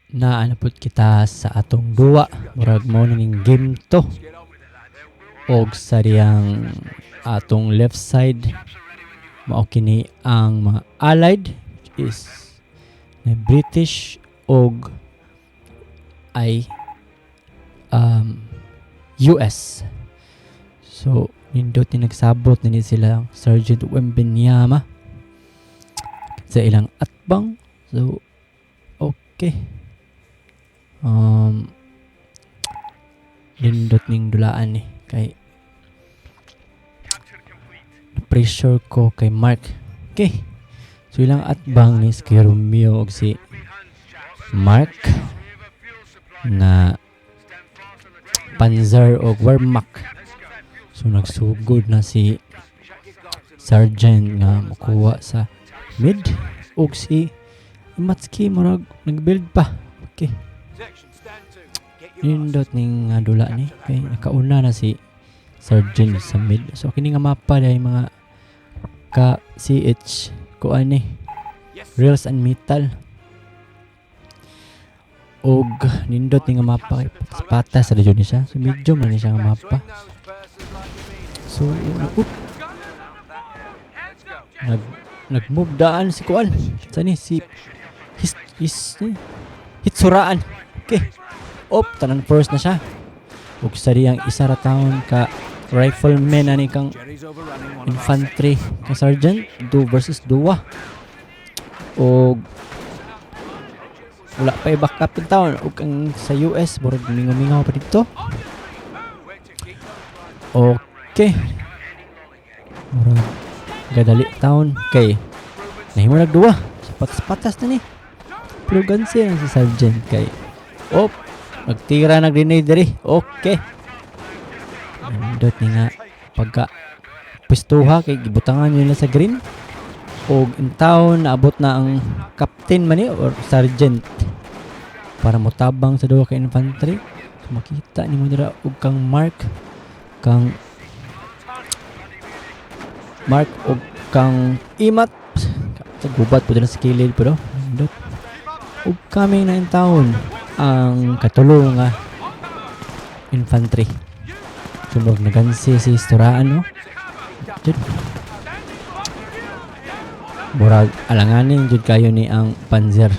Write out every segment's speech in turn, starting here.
Naa na pud kita sa atong duwa. Murag mao na ning game to. Og sa diyang atong left side, mao kini ang mga Allied, which is na British og ay US. So nindot ni nagsabot na ni sila Sergeant Wembenyama sa ilang atbang. So okay. Nindot ning dulaan ni kay pressure ko kay Mark. Okay. So ilang atbang ni si Romeo og si Mark na Panzer og Wehrmacht. So nagsugod na si Sergeant nga makuha sa mid og si Matski murag nag-build pa. Okay. Nindot ning dula ni kay nakauna na si Sergeant sa mid. So kini nga mapa dahil, mga ka CH, kuan ni Rails and Metal. Og nindot ni nga mapa kay patas sa jud ni siya. So medium na ni siya nga mapa. So up nag-move daan si kuan. Sa ni si his eh, Hitsuraan. Okay. Op, tanan first na siya. Ug sa diyang isa ra taon ka rifleman ani kang infantry ka sergeant, do versus duwa. Og wala pa i-backup in town, ug ang sa US murag mingaw-mingaw pa dito. Okay. Murag gadali town kay nahimo nagduwa. Sa patas-patas na ni. Pero gansi lang si sergeant kay op, nagtira na grenade diri. Okay. Nindot ni nga pagka pistuha kay gibutangan nila sa green. Og in town naabot na ang captain man ni or sergeant para motabang sa duha ka infantry. So makita nimo dira og kang Mark og kang Imat sa gubat po dira sa kilid, pero nindot. Ug coming na in town ang katulo nga infantry. Sumog nagansi si Isturaan, no? Jud. Murag alanganin jud kayo ni ang Panzer.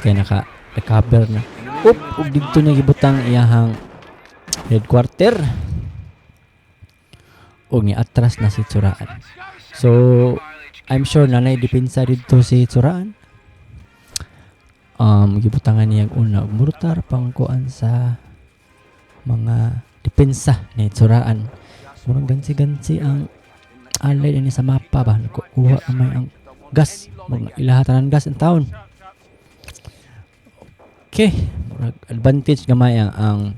Kay naka recover na. Up, ug didto niya gibutang iyahang headquarter. Ug ni atras na si Tsuraan. So, I'm sure na nay depensa didto si Tsuraan. Gibutangan niya ang una og mortar pangkuan sa mga depensa ni Tsuraan. Murag gansi-gansi ang alay ni sa mapa ba, nakuha kamay ang gas. Murag ilaha tanan gas in town. Okay, murag advantage gamay ang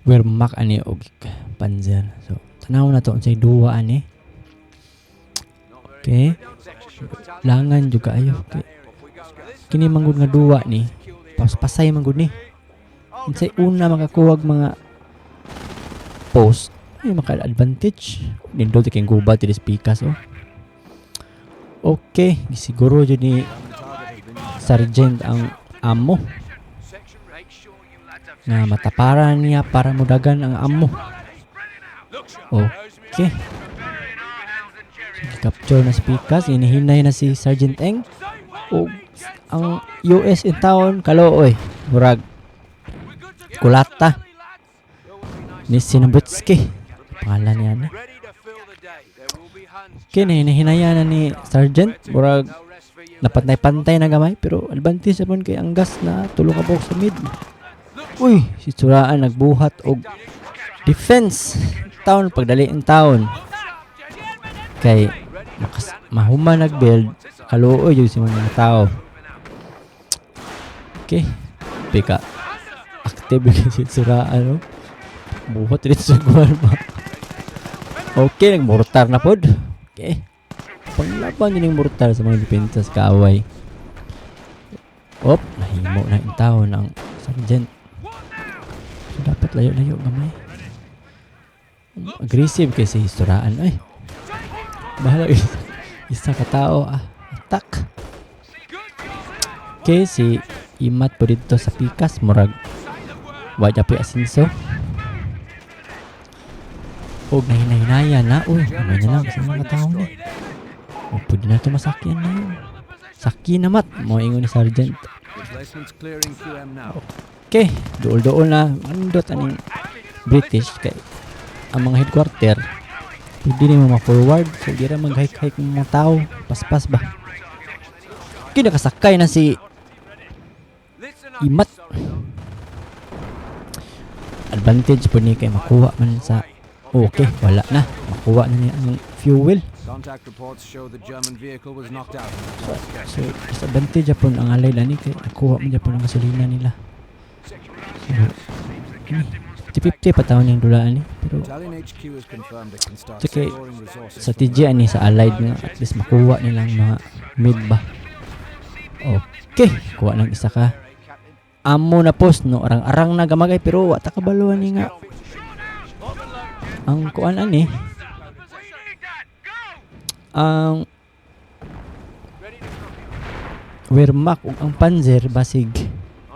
Wehrmacht ani og Panzer. So tanaw na to unsay duwa ani. Okay. Langan jud kaayo. Okay. Kini manggod nga duwa ni pasay manggod ni. Unsay una makakuhag mga post ay maka-advantage. Nindot kay gubat diri pikas, oh. Okay, gisiguro jud ni Sergeant ang amo na mataparan niya para mudagan ang amo. Okay. So, capture na si Pikas, inihinay na si Sergeant Eng. O ang US in town kalooy, murag kulata ni Sinabutski. Pangalan niya na. Okay, nahinaya na ni Sergeant. Murag napantay-pantay na gamay, pero advantage naman kay ang gas na tulo ka buok sa mid. Uy, si Tsuraan nagbuhat og defense town pagdali in town. Kay makas mahuman nag-build, kaluoy jud si mga tao. Okay. Pika active yung si Tsuraan, no? Buhat dito sa kuwan ba. Okay, nagmortar na pod. Okay. Panglaban yun yung mortar sa mga depensa sa kaaway. Op, nahimo na yung tao ng sergeant. So, dapat layo-layo gamay. Aggressive kay si Historaan ay. Bahala isa ka tao ah. Attack. Okay, si Imat po dito sa pikas, murag wa po asinso. Og nahinay-hinaya na, uy, gamay na lang sa mga tao ni. O pwede na ito masakyan na yun. Sakyan na mat, mo ingon ni Sergeant. Replacements clearing QM now. Okay, duol-duol na, andot aning British kay ang mga headquarter pwede ni mo ma-forward, so di ra mag-hike-hike ng mga tao, paspas ba. Okay, nakasakay na si Imat. Advantage po ni kay makuha man sa, okay, wala na, makuha na niya ang fuel. Contact reports show the German vehicle was knocked out in that last skirmish. So disadvantage japon ang alay lani kay nakuha man japon ang gasolina nila. So ini 50-50 pa taon yung dulaan ni, pero Italian HQ has confirmed it can start Okay. securing resources sa from the TG ani sa allied nga at least makuha nilang mga mid ba. Okay, kuha ng isa ka amo na post no, arang-arang na gamagay pero wa ta kabaluan ni nga ang kuan ani ang Wehrmacht ug ang Panzer, basig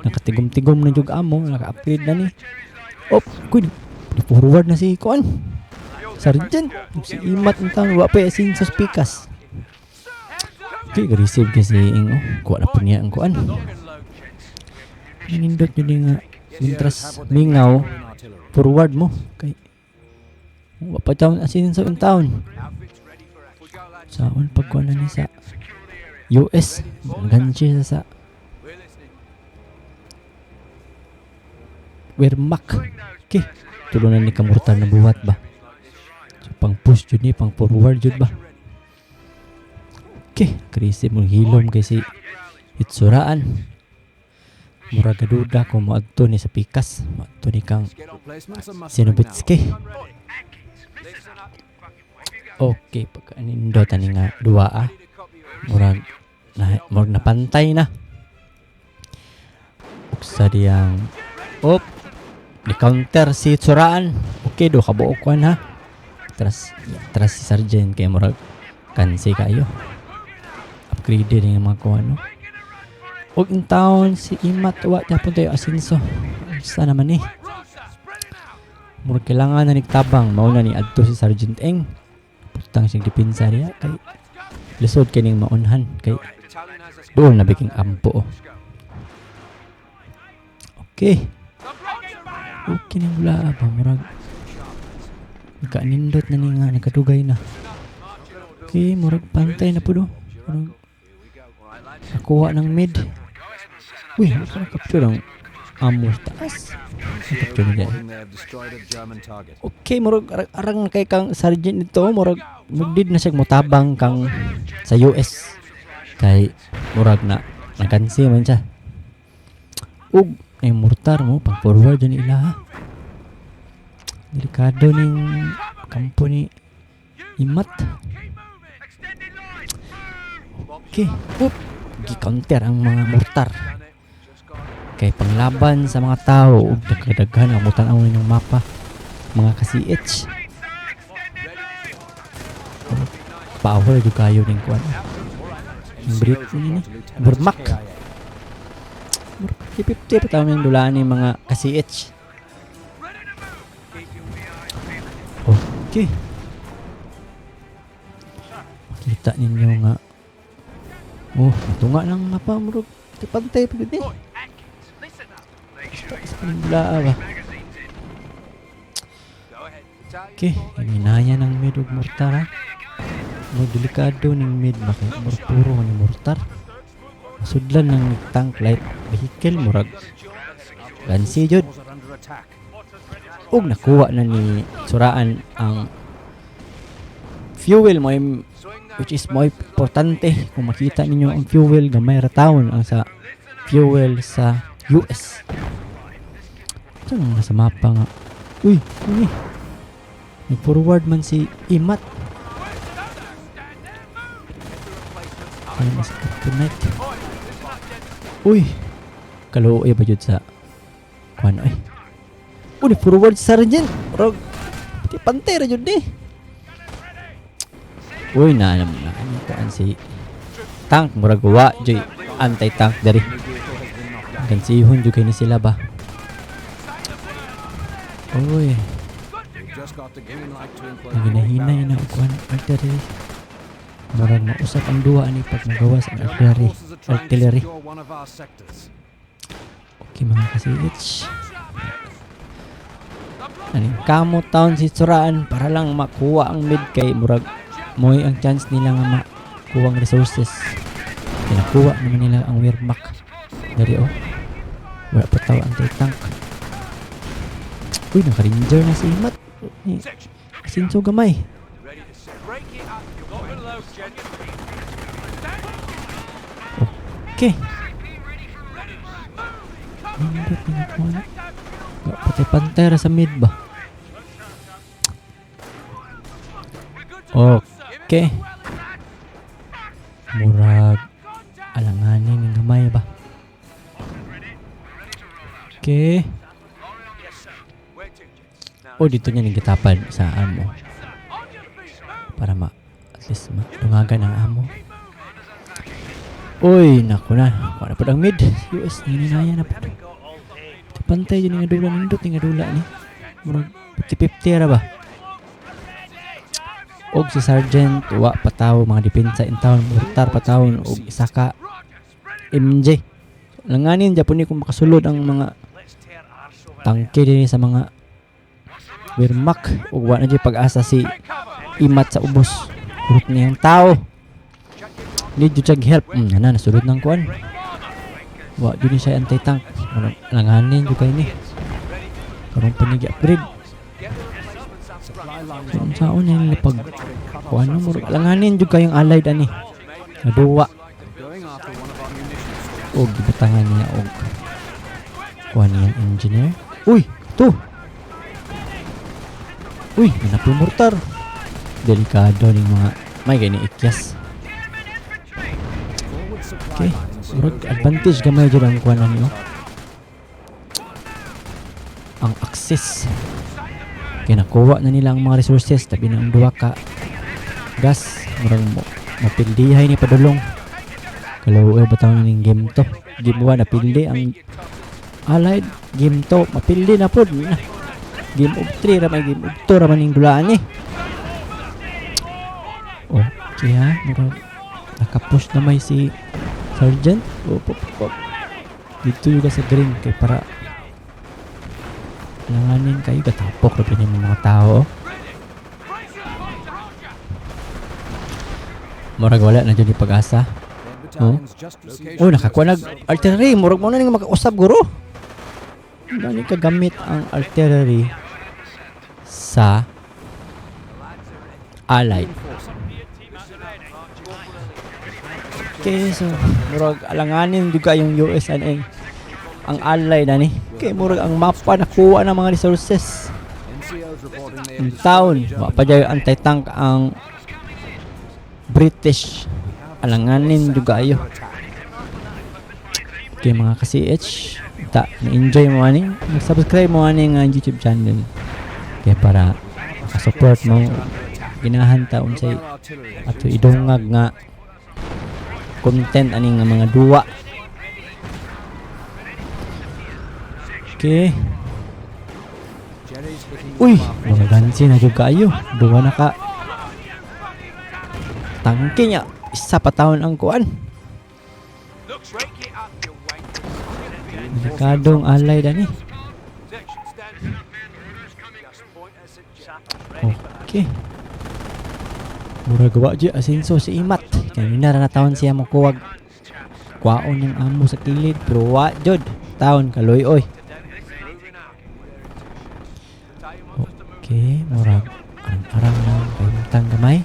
nakatigom-tigom na jug amo, naka-upgrade na ni. Op, kuy, di forward na si kuan Sergeant. Si Imat ang taon wa pa sin sa pikas. Okay, receive kasi ing, oh, kuha na po niya ang kuan. Nindot yun nga mintras mingaw in artillery. Forward mo kay wa pa taon asin sa taon saon pagkuha na ni sa US ganchi sa Wehrmacht. Okay, tulunan ni kamurtar na buhat ba. So pang push jud ni, pang forward jud ba. Okay, krisi mong hilom kay si Hitsuraan. Murag gaduda kung moadto ni sa pikas, moadto ni kang Replacements are mustering now. Sinobitski. Okay, pagka nindot ani nga duwa ah. Murag napantay na. Uksa diyang op di counter si Tsuraan. Okay, do kabuok kuan ha. Tras tras si Sergeant kay murag kansi kayo. Upgraded yung mga kuan no. Og in town si Imat wa japon tayo asinso. Sa naman eh. Murag kailangan na nigtabang, mao na ni adto si Sergeant Eng. Putang siyang depensa niya kay lisod kay ning maunhan kay doon na biking ampo. Oh. Okay. Okay ning wala ba, murag nagkanindot na ni nga nagkadugay na. Okay, murag pantay na po do. Murag nakuha ng mid. Uy, wala capture ang amo sa taas. Capture na dyan. Reporting they have destroyed a German target. Okay, murag arang arang kay kang sergeant nito, murag mugdid na siya motabang kang sa US. Kay murag na nakansi man siya. Ug ay mortar mo pang forward dyan ila ha. Delikado ning kampo ni Imat. Okay, up, gi-counter ang mga mortar. Kay panglaban sa mga tao ug daghan ang mutan ang mapa mga ka-CH. Power jud kayo ning kuan. Yung Brit ni ni. Lieutenant is Wehrmacht. KIA. 50 pa tawag yung dulaan ni mga ka-CH. Okay. Makita ninyo nga. Oh, tunga lang mapa murag pantay pa gud ni. Taas pa ng dulaa ba. Okay, hinaya ng mid ug mortar ha. Mo delikado ning mid ba kay murag puro man ni mortar. Sudlan ng tank light vehicle, murag gansi jud. Stores are under attack. Ug nakuha na ni Suraan ang fuel mo, which is mo importante. Kung makita ninyo ang fuel, gamay ra taon ang sa fuel sa US. Ito nang nasa mapa nga. Uy, ini nag forward man si Imat. Ano mas kryptonite. Uy, kaluoy ba jud sa kuan oy. Uy, forward sergeant. Rog di pantay ra jud ni. Uy, na alam na ano kuan si tank, murag wa joy anti tank diri. Gansihon jud kay ni sila ba. Oy, We've just got the green light to employ naginahinay na og kuan artillery. Murag mausap ang duwa ani pag magawas ang German artillery. Forces are trying to Artillery. Secure one of our sectors. Okay, mga ka-CH. Aning kamo taon si Suraan para lang makuha ang mid kay murag moy ang chance nila nga makuha ang resources. Kinakuha naman nila ang Wehrmacht. Dari oh. Wala pa tao anti-tank. Uy, naka-ranger na si Imat. Ni Asinso gamay. Okay. Nindot ni nakuha na. Wa patay pantera sa mid ba? Okay. Murag alanganin ng gamay ba? Okay. O dito niya ning gitapad sa amo. Para ma at least madungagan ang amo. Uy, naku na. Wala po ang mid. US, ninaya na po. Pantay yun nga dula, nindot nga dula ni. Murag 50-50 ra ba? Og si Sergeant, wa pataw mga depensa in town, mortar patawon og isa ka MJ. Langanin Japon ni kung makasulod ang mga tangke din sa mga Wehrmacht ug wa na jud pag-asa si Imat sa ubos. Kurot niyang tao. Need jud siyang help. Ana nasulod ng kuan. Wa jud ni siya anti-tank. Murag langanin jud kay ni. Karon pa niya upgrade. Supply lines So, ang saon niya nila pag cut off. kuan no, murag langanin jud kayong allied ani. Naduwa Going after one of our munitions stores. og gibutangan niya og kuan niyang engineer. Uy, to. Uy, nanapil mortar. Delikado ning mga may gani ikyas. Forward supply Okay. lines Murag advantage gamay jud ang kuan ani oh. Ang access. Kaya nakuha na nila ang mga resources tabi na ang duha ka gas, murag mo mapildihay ni padulong. Kaluoy ba taon ning game to? Game 1 napildi ang allied, game 2 mapildi na pod na. Game of 3 ra may game of 2 ra man ning dulaan ni. Okay ha, murag nakapush na may si Sergeant. Op, op, op. Dito yung sa green kay para langanin kayo katapok ra pud yung mga tao. Murag wala na jud ni pag-asa. Their battalions just received Oh, nakakuha nag artillery. Murag mo na ning makausab guro. Dani kagamit ang artillery sa allied. Okay, so murag alanganin jud yung US and ang allied ani. Okay, murag ang mapa nakuha ng mga resources. NCOs reporting they Ang have town, destroyed wa German pa jay anti-tank ang British. Alanganin jud kayo. Okay mga ka-CH, ta na-enjoy mo ani, mag-subscribe mo ani nga YouTube channel. Kaya para makasupport mo ginahan ta unsay mobile artillery has ato idungag nga content ani nga mga duwa. Okay. Jerry's hitting Uy, the mark. mga gansi na jud kaayo. Duwa na ka. Tangke niya. Isa pa taon ang kuan. Delikadong alay dani. Okay. Murag wa jud asenso si Imat. Kanina ra na taon siya mokuwag. Kwaon ng amo sa kilid pero wa jud. Taon kaloy oy. Okay, murag arang-arang lang kahimtang gamay.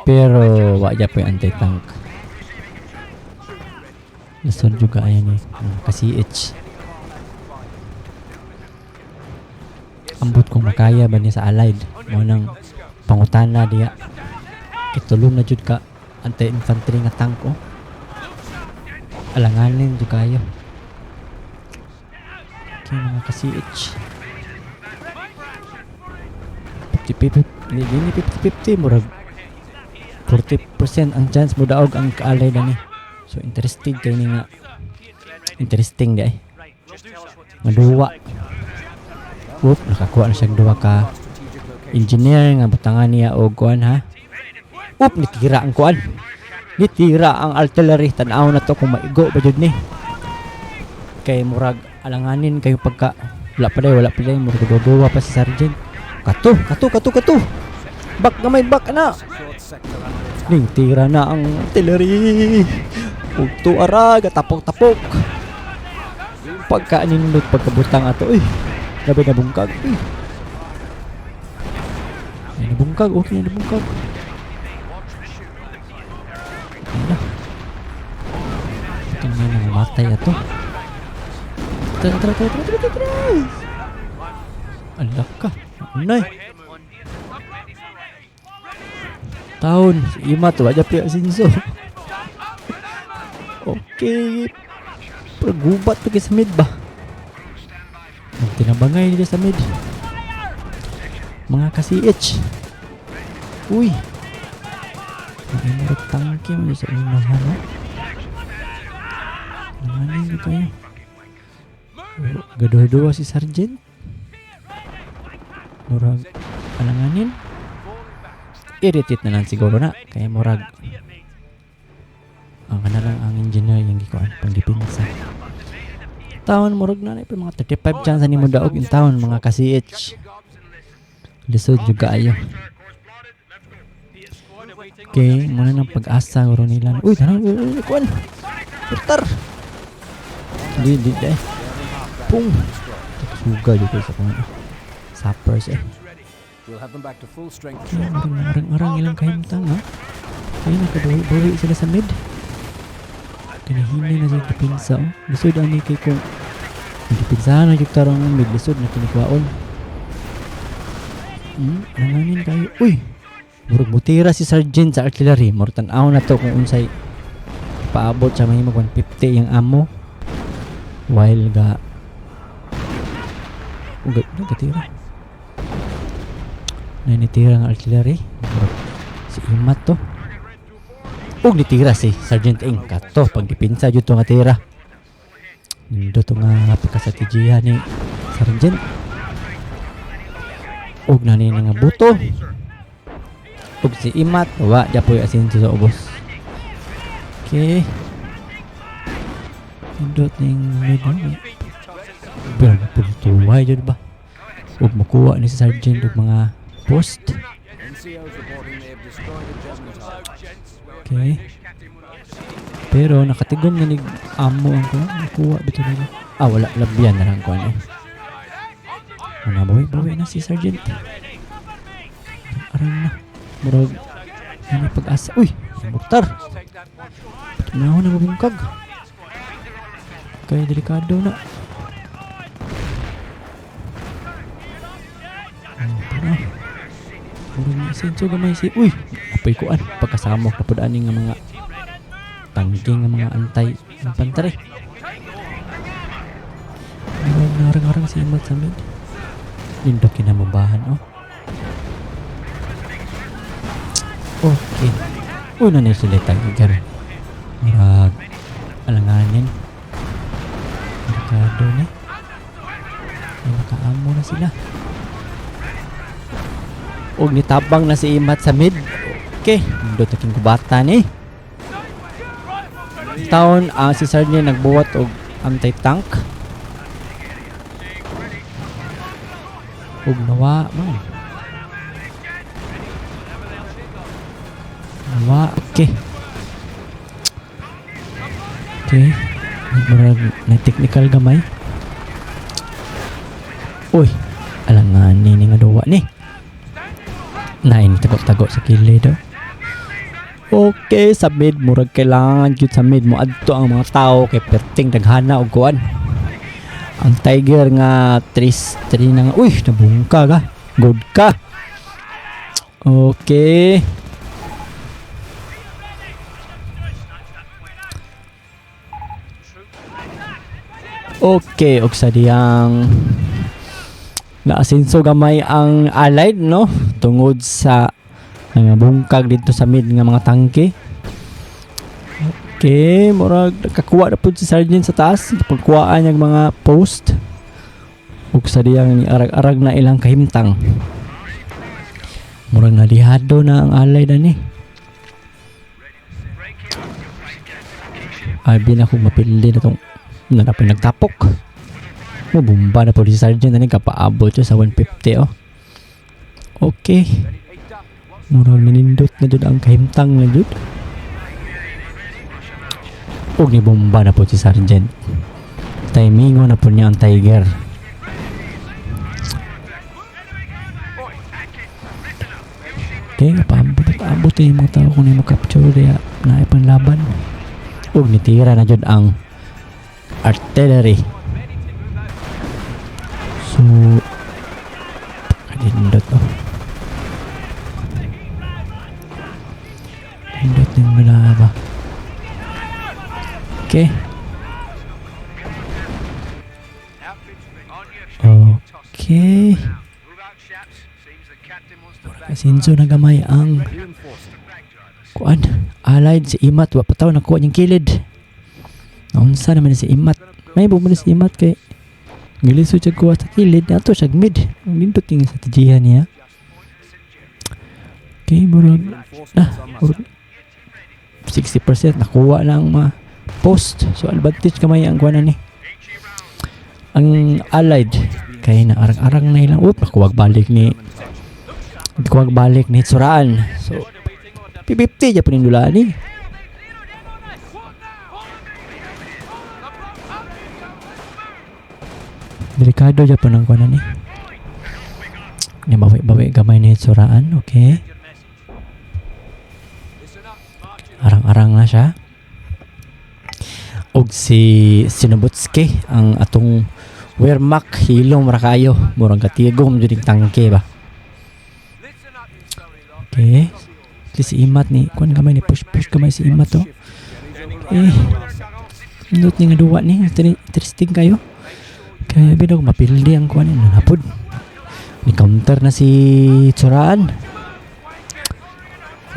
Pero wa jud yung anti-tank. Lisod juga ayan eh. Ang ka-CH. Ambot kung makaya ba niya sa allied. Mo nang pangutana diya. Kitulong na jud ka anti-infantry nga tank oh. Alanganin jud kayo. Okay mga ka-CH. 50-50, hindi 50-50, murag 40% ang chance mo daog ang kaalay dani. So interested kay ni nga, interesting di ay. Maduwa. Whoop, nakakuha na siyang duha ka Strategic location. Engineer nga butangan niya og kuan ha. Up, nitira ang kuan. Nitira ang artillery. Tan-aw na to kung maigo ba jud ni. Kay murag alanganin kayo pagka wala pa day, wala pa day, murag duwa pa si sergeant. Kato, kato, kato, kato. Back gamay, back na. Short sector under attack. Ning tira na ang artillery. Ug tuara gatapok-tapok. Pagka nindot pagkabutang ato, uy. Grabe, nabungkag. Uy. Ay, nabungkag, okay na nabungkag. Ano? Tingnan na matay ato. Tara, tara, tara, tara, tara, tara. Alak ka. Anay. Taon, si Ima to aja pihak sinso. Okay. Pero gubat to kay sa mid ba? Ang tinabangay nila sa mid. Mga ka-CH. Uy. Ay, murag tangke mo sa unahan, no? Nanganin kayo. Gaduha-duha si Sergeant. Murag alanganin. Irritate na lang siguro na. Kaya murag ang kana lang ang engineer yung gikuan pang dipinsa. Taon, murag na na mga 35 chance ni mo daog in taon, mga ka-CH. Lisod jud kaayo. Okay, muna ng pag-asa guro nila. Uy, tara, uy, uy, kuan. Putar. Di, di, di. Pung. Suga jud kayo sa kuan. Sappers eh. We'll have them back to full strength Ay, shortly. arang-arang ilang kahimtang ha. Ay, nakabawi-bawi sila sa mid. Kinahinay na sa dipinsa oh. Lisod ani kay kung dipinsahan na yung tarong mid, lisod na kinikwaon. Nanganin kayo. Uy! Murag mutira si Sergeant sa artillery. Murag tan-aw na to kung unsay paabot sa mahimog 150 yung ammo. While ga Uga, nagkatira. Nanitira ang artillery. Murag si Imat to. Ug nitira si Sergeant Ing. Kato, pagdipinsa jud to nga tira. Nindo to nga pagkastrategiya ni Sergeant. Ug nani na nga buto. Ug si Imat, wa japoy asinso sa ubos. Okay. Nindot ning mid. Pero pultuway jud ba? Ug makuha ni si Sergeant og mga post. NCOs reporting they have destroyed a German target. Okay. Pero nakatigom na nig amo ang kuha. Nakuha bitaw nila. Ah, wala. Labyan na lang kuha eh. Ano, bawi, bawi na si Sergeant. Arang na. Murag, ano pag-asa. Uy! Mortar! Patinaw na mabungkag. Kaya delikado na. Oh, tara. Murag ni Senso gamay si. Uy! Apoy kuan. Pagkasamok na pud ani nga mga tangke nga mga anti-infantry. Murag narang-arang si Imat sa mid. Nindot kinamumbahan oh. Okay. Una na sila tiger. Murag alanganin. Delikado ni. Ay, nakaamo na sila. Og nitabang na si Imat sa mid. Okay, nindot na king kubata ni. Taon ang si Sergeant nagbuhat og anti-tank. Ug nawa man. Nawa, okay. Okay. Murag na technical gamay. Uy, alanganin ni nga duwa ni. Nain tago-tago sa kilid oh. Okay, sa mid murag kailangan gyud sa mid mo adto ang mga tao kay perting daghana og kuan. Ang tiger nga 3 3 na nga. Uy, nabungka ka. Good ka. Okay. Okay, og sa diyang naasinso gamay ang Allied no tungod sa nga bungkag dito sa mid nga mga tangke. Okay, murag nakakuha na pud si Sergeant sa taas. Pagkuhaan niyang mga post. Ug sa diyang ni arag-arag na ilang kahimtang. Murag nalihado na ang alay na ni. Abi na kung mapili na tong na na nagtapok. Mubumba na po si Sergeant na ni, kapaabot siya sa 150 oh. Okay. Murag nanindot na jud ang kahimtang na jud. Og ni bomba na po si Sergeant. Timingo na po niya ang Tiger. Okay, paabot yung mga tao kung mo capture diya na ipanlaban. Og nitira na jud ang artillery. So, kanindot oh. Nindot yung ba? Okay. Okay. Kasinso na gamay ang kuan allied. Si Imat wa pa taw nakuha niyang kilid. Naunsa naman si Imat. May bumili si Imat kay gilisod siya kuha sa kilid nato siya mid. Ang nindot yung strategiya niya. Okay, murag na murag 60% nakuha na ang mga post. So advantage kamay ang kuha na ni ang allied kay na arang-arang na ilang up nakuwag balik ni Hitsuraan. So P50 dyan po ning dulaan ni. Delikado dyan po ng kuha na ni. Ni bawi-bawi gamay ni Hitsuraan. Okay. Arang-arang na siya. Og si Sinobutski ang atong Wehrmacht hilom ra kayo. Murang katigom jud ning tangke ba. Okay. Si Imat ni kuan gamay ni push push gamay si Imat oh. Eh. Nindot ni nga duwa ni interesting kayo. Kaya binog mapildi ang kuan ni napod. Ni counter na si Tsuraan.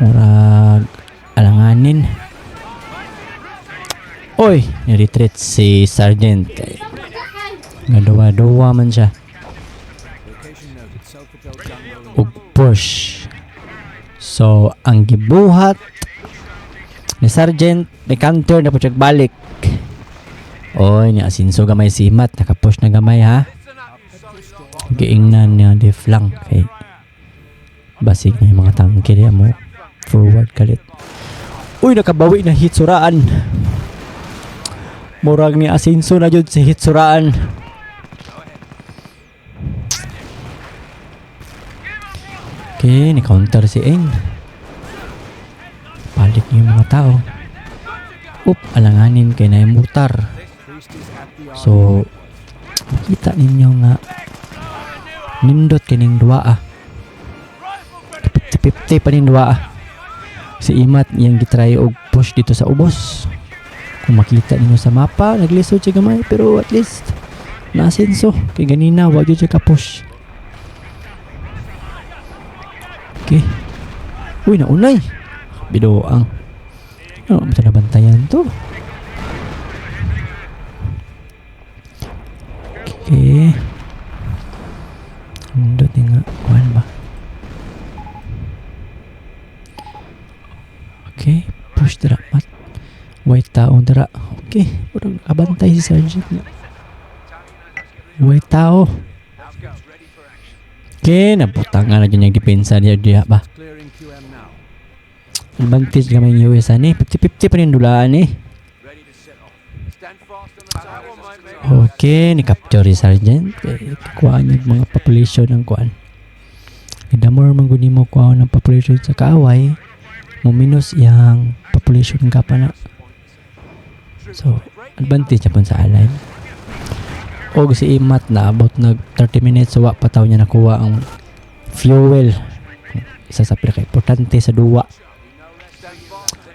Murag alanganin. Oy, ni-retreat si Sergeant kay nga duwa-duwa man siya. Ug push. So, ang gibuhat ni Sergeant, ni counter na po siya balik. Oy, ni asinso gamay si Imat, nakapush na gamay ha. Giingnan niya di flank kay basig na yung mga tangke niya mo forward kalit. Uy, nakabawi na Hitsuraan. Murag ni asinso na jud si Hitsuraan. Okay, ni counter si Eng. Balik niyo yung mga tao. Up, alanganin kay na yung mortar. So, makita ninyo nga nindot kining duwa ah. 50-50 pa ning duwa ah. Si Imat iyang gitry og push dito sa ubos. Kung makita ninyo sa mapa, naglisod siya gamay pero at least naasenso kay ganina wa jud siya ka-push. Okay. Uy, naunay. Bidoang. Ano, ito nabantayan to. Okay. Nindot nga. Kuhan ba? Okay. Push dira. Mat. White tao dira. Okay. Murag nakabantay si Sergeant nga. White tao. Okay, nabutangan na dyan yung depensa niya diha ba. Advantage gamay yung US ani. 50-50 pa rin dulaan eh. Okay, ni-capture si Sergeant. Okay, kuhaan niya mga population ng kuan. The more man gud nimo kuhaan ng population sa kaaway, mo minus iyang population ka pa na. So, advantage japon sa allied. Og si Imat na about nag 30 minutes wa pa taw niya nakuha ang fuel. Isa sa pinaka-importante sa duwa.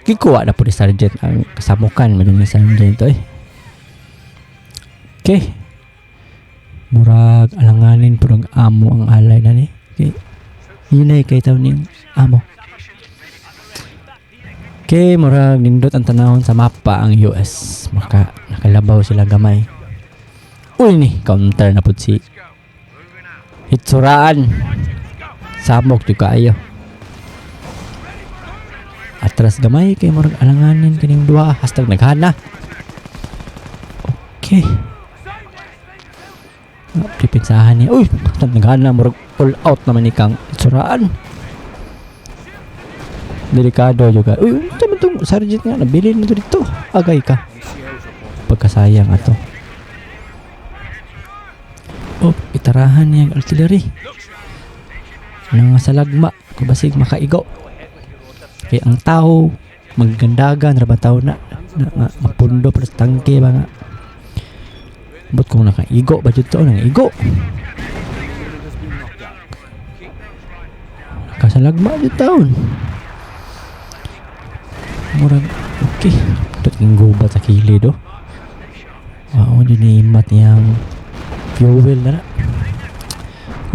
Gikuha na po ni Sergeant ang kasamukan man ni Sergeant oy. Okay. Murag alanganin po ng amo ang alay na ni. Okay. Hinay kay taw ning amo. Okay, murag nindot ang tanawon sa mapa ang US. Nakalabaw sila gamay. Uy ni, counter na pud si Hitsuraan. Samok jud kaayo. Atras gamay kay murag alanganin kining duha. #naghana. Okay. Ah, dipinsahan niya. Uy, #naghana, murag all out naman ni kang Hitsuraan. Delikado juga. Uy, unsa man tong sergeant nga nabilin mo to dito. Agay ka. Pagkasayang ato. Oh, itarahan niya ang artillery. Nga sa lagma, kubasig makaigo. Kay ang tao maggandagan ra ba tao na, na nga, mapundo pa sa tangke ba nga. But kung nakaigo ba jud to, nangaigo. Unit has been knocked out. Nakasalagma jud taon. Murag okay. Tut king gubat sa kilid oh. Wow, jud ni imat niyang fuel na na.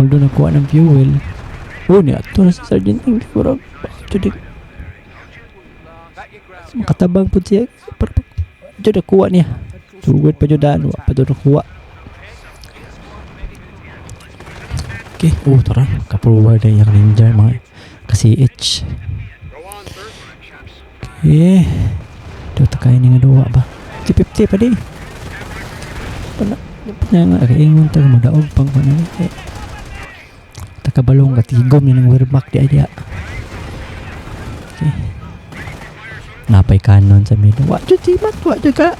Although nakuha ng fuel. Oh, ni ato na sa Sergeant Ing. Murag, jud makatabang pud siya. Pero jud nakuha niya. Sugod pa jud daan, wa pa jud nakuha. Okay, oh tara, ka-forward na iyang ranger mga ka-CH. Okay. Dito tayo ni nga duwa ba? 50-50 pa di. Wala. Na nga kaingon ta mo daog pang kuno. Eh. Takabalong katigom ni ng Wehrmacht di ay diha. Okay. Napay kanon sa middle. Wa jud si Mat, wa jud ka.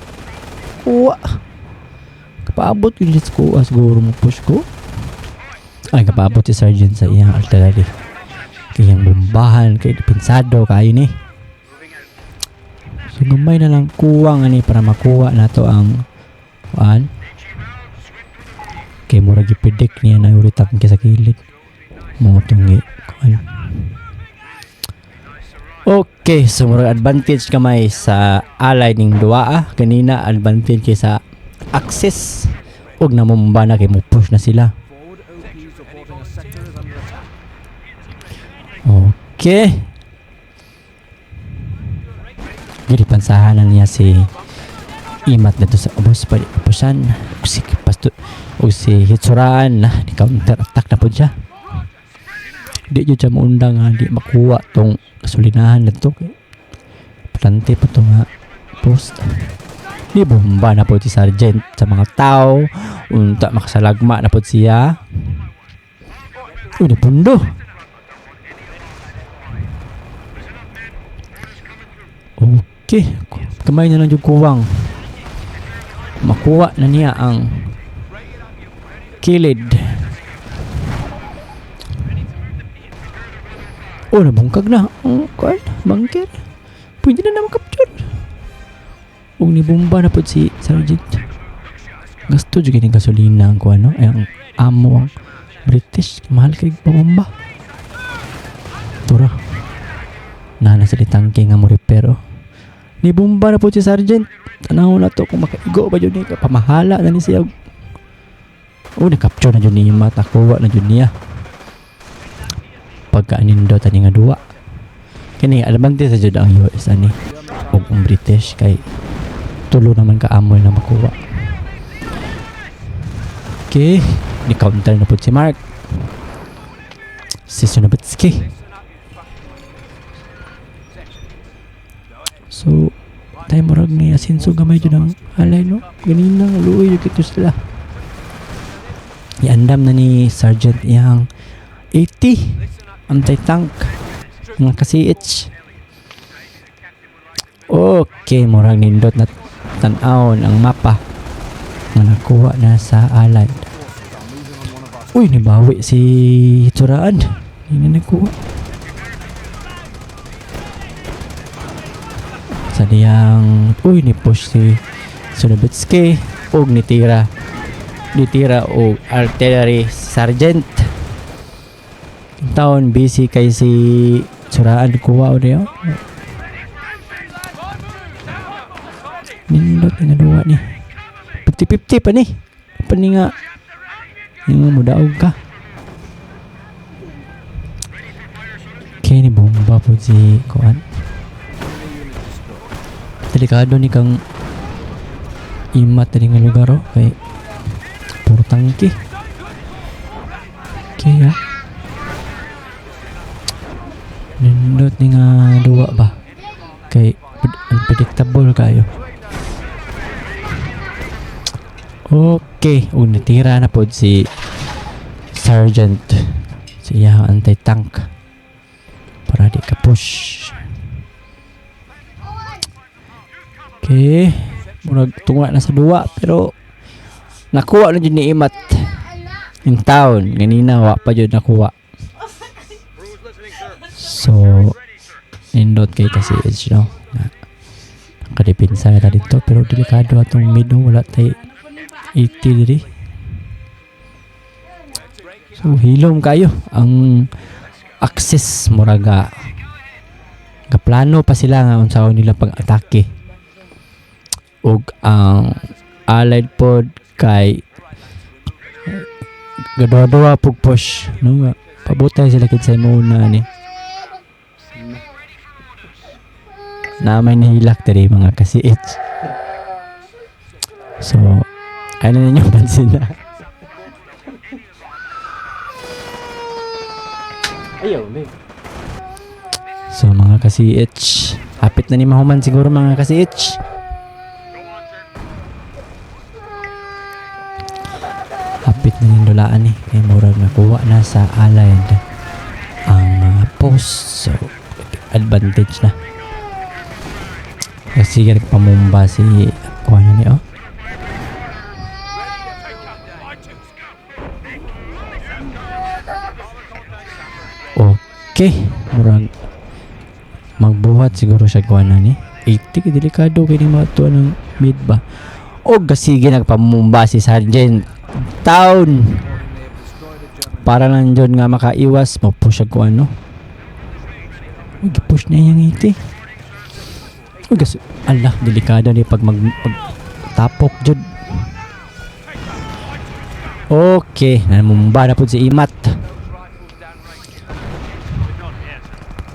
Kuha. Kapaabot yun siya sa kuha siguro mo push ko. Ay, kapaabot si Sergeant sa iyang artillery. Kayang bombahan, kay depensa kayo ni. So gamay na lang kuwang ani para makuha nato ang kuan. Kay murag gi-predict niya na ulit ang sa kilid. Mo tong kuan. Okay, so murag advantage kamay sa alay ning duwa ah. Kanina advantage kay sa Axis ug namumba na kay mo push na sila. Forward OPs reporting a sector is under attack. Okay. Gilipansahan na niya si Imat dito sa ubos pa pusan ug si pasto ug si Hitsuraan na ni counter attack na pud siya. Di jud siya maundang nga di makuha tong gasolinahan nito kay plante pa to nga post. Di bomba na pud si Sergeant sa mga tao unta makasalagma na pud siya. Uy, napundo. Okay, kamay na lang yung kuwang. Makuha na niya ang kilid. Oh, nabungkag na. Oh, kuan, bunker. Pwede na na makapture. Ug nibomba na pud si Sergeant. Gasto jud kini gasolina ang kuan, no? Ay, ang amo ang British. Mahal kay pabomba. Tura. Nana sa tangke nga mo repair, oh. Nibomba na po si Sergeant. Tanaw na to kung makaigo ba jud ni, pamahala na ni siya. Oh, na-capture na jud ni Mat, nakuha na jud niya. Pagkaanindo tani nga duwa. Kini advantage sa jud ang US ani ug ang British kay tulo naman ka amoy na makuha. Okay, ni counter na pud si Mark. Si Sunobitsky. So, tayo murag ni asinso gamay jud ang alay no. Ganina luoy jud kito sila. Iandam na ni Sergeant iyang 80 anti-tank mga ka-CH. Okay, murag nindot na tan-awon ang mapa nga nakuha na sa allied. Uy, nibawi si Hitsuraan. Hindi na nakuha. Sa diyang, uy, ni push si Sunobitsky og nitira. Nitira og artillery sergeant. Taon busy kay si Tsuraan kuha o niyo. Nindot nga duwa ni. 50-50 pa ni. Pa ni nga. Yung mudaog ka. Okay, ni bomba po si Kuan. Delikado ni kang Imat diri nga lugar, oh, kay puro tangke. Okay, ah. Nindot ni nga duwa ba? Kay unpredictable kayo. Okay, ug natira na pod si Sergeant sa iyang anti-tank para di ka push. Okay, murag tunga na sa duwa pero nakuha na jud ni Imat in town. Ganina wa pa jud nakuha. So nindot kay kasi edge, no. Na, nakadepensa na ta dito pero delikado atong mid, no? Wala tay 80 diri. So hilom kayo ang access, muraga gaplano pa sila nga unsaon nila pag-atake. Ug ang Allied pod kay gaduha-duha pug push, no, nga pabutay sila kinsay mo ni. Na may nahilak diri, mga ka-CH. So ano ninyo pansin na? Ayaw, babe. So mga ka-CH, hapit na ni mahuman siguro, mga ka-CH. Hapit na ning dulaan ni kay murag nakuha na sa Allied ang mga post. So advantage na. Kasi nagpamumba si kuha na ni, oh. Okay, murag magbuhat siguro siya kuha na ni. 80 kay delikado kay ni matuwa ng mid ba. Og sige nagpamumba si Sergeant Town. Para lang dyan nga makaiwas, mapush siya kuha, no. Uy, gipush na iyang 80. Uy, kasi, ala, delikado ni pag tapok jud. Okay, namumba na pud si Imat.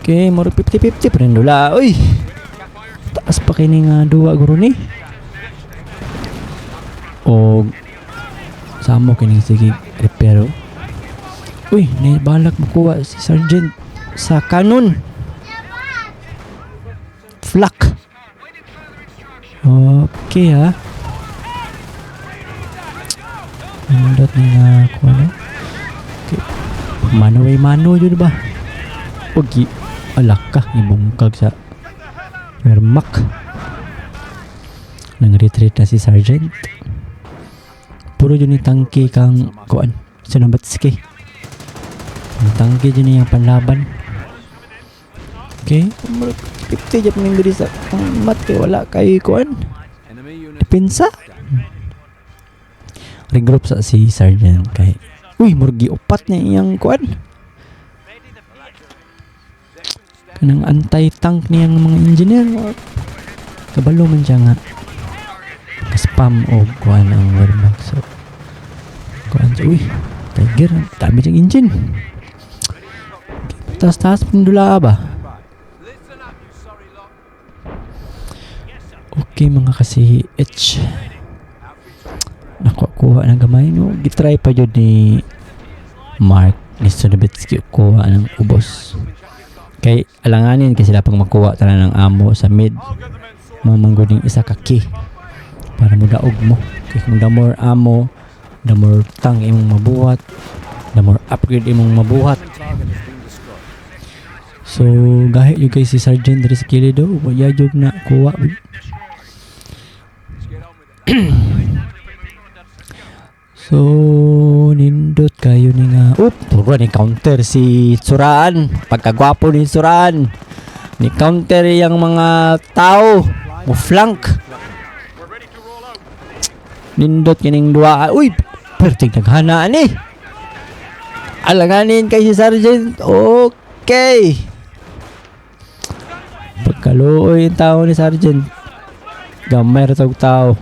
Okay, murag 50-50 pa rin dula. Uy! Taas pa kini nga duwa guro ni. O samo kining sige repair. Uy, nabalak makuha si Sergeant sa kanon. Flak. Okay ha. Nindot ni nga kuha, no? Okay. Mano way mano yun ba? Ogi, alak ka, ibungkag sa Wehrmacht. Nang retreat na si Sergeant. Puro yun ni tangke kang kuan, Sinobatski. Ang tangke yun niyang panlaban. Okay, murag 50 jap ning diri sa mat kay wala kay kuan. Depensa. Regroup sa si Sergeant kay uy, murag giupat niya iyang kuan. Kanang anti-tank niyang mga engineer. Kabalo man siya nga ka-spam o kuan ang Wehrmacht. So kuan siya, uy, Tiger, dami siyang engine. Taas-taas pang dula ba? Okay mga ka-CH, nakuha ng gamay, no. Gitry pa jud ni Mark ni Sonovetsky kuha ng ubos. Kay alanganin kay sila pag makuha tanan ng amo sa mid. Mo manggod isa ka key para modaog mo. Kay kung the more ammo, the more tank imong mabuhat, the more upgrade imong mabuhat. So gahi jud kay si Sergeant diri sa kilid, oh. Wala jud na kuha. So nindot kayo ni nga. Up, puro ni counter si Tsuraan. Pagkagwapo ni Tsuraan. Ni counter yang mga tao. Mo flank. Nindot kining duwa. Uy, perting naghanaan ni. Alanganin kay si Sergeant. Okay. Pagkaluoy yung tao ni Sergeant. Gamay ra tog tao.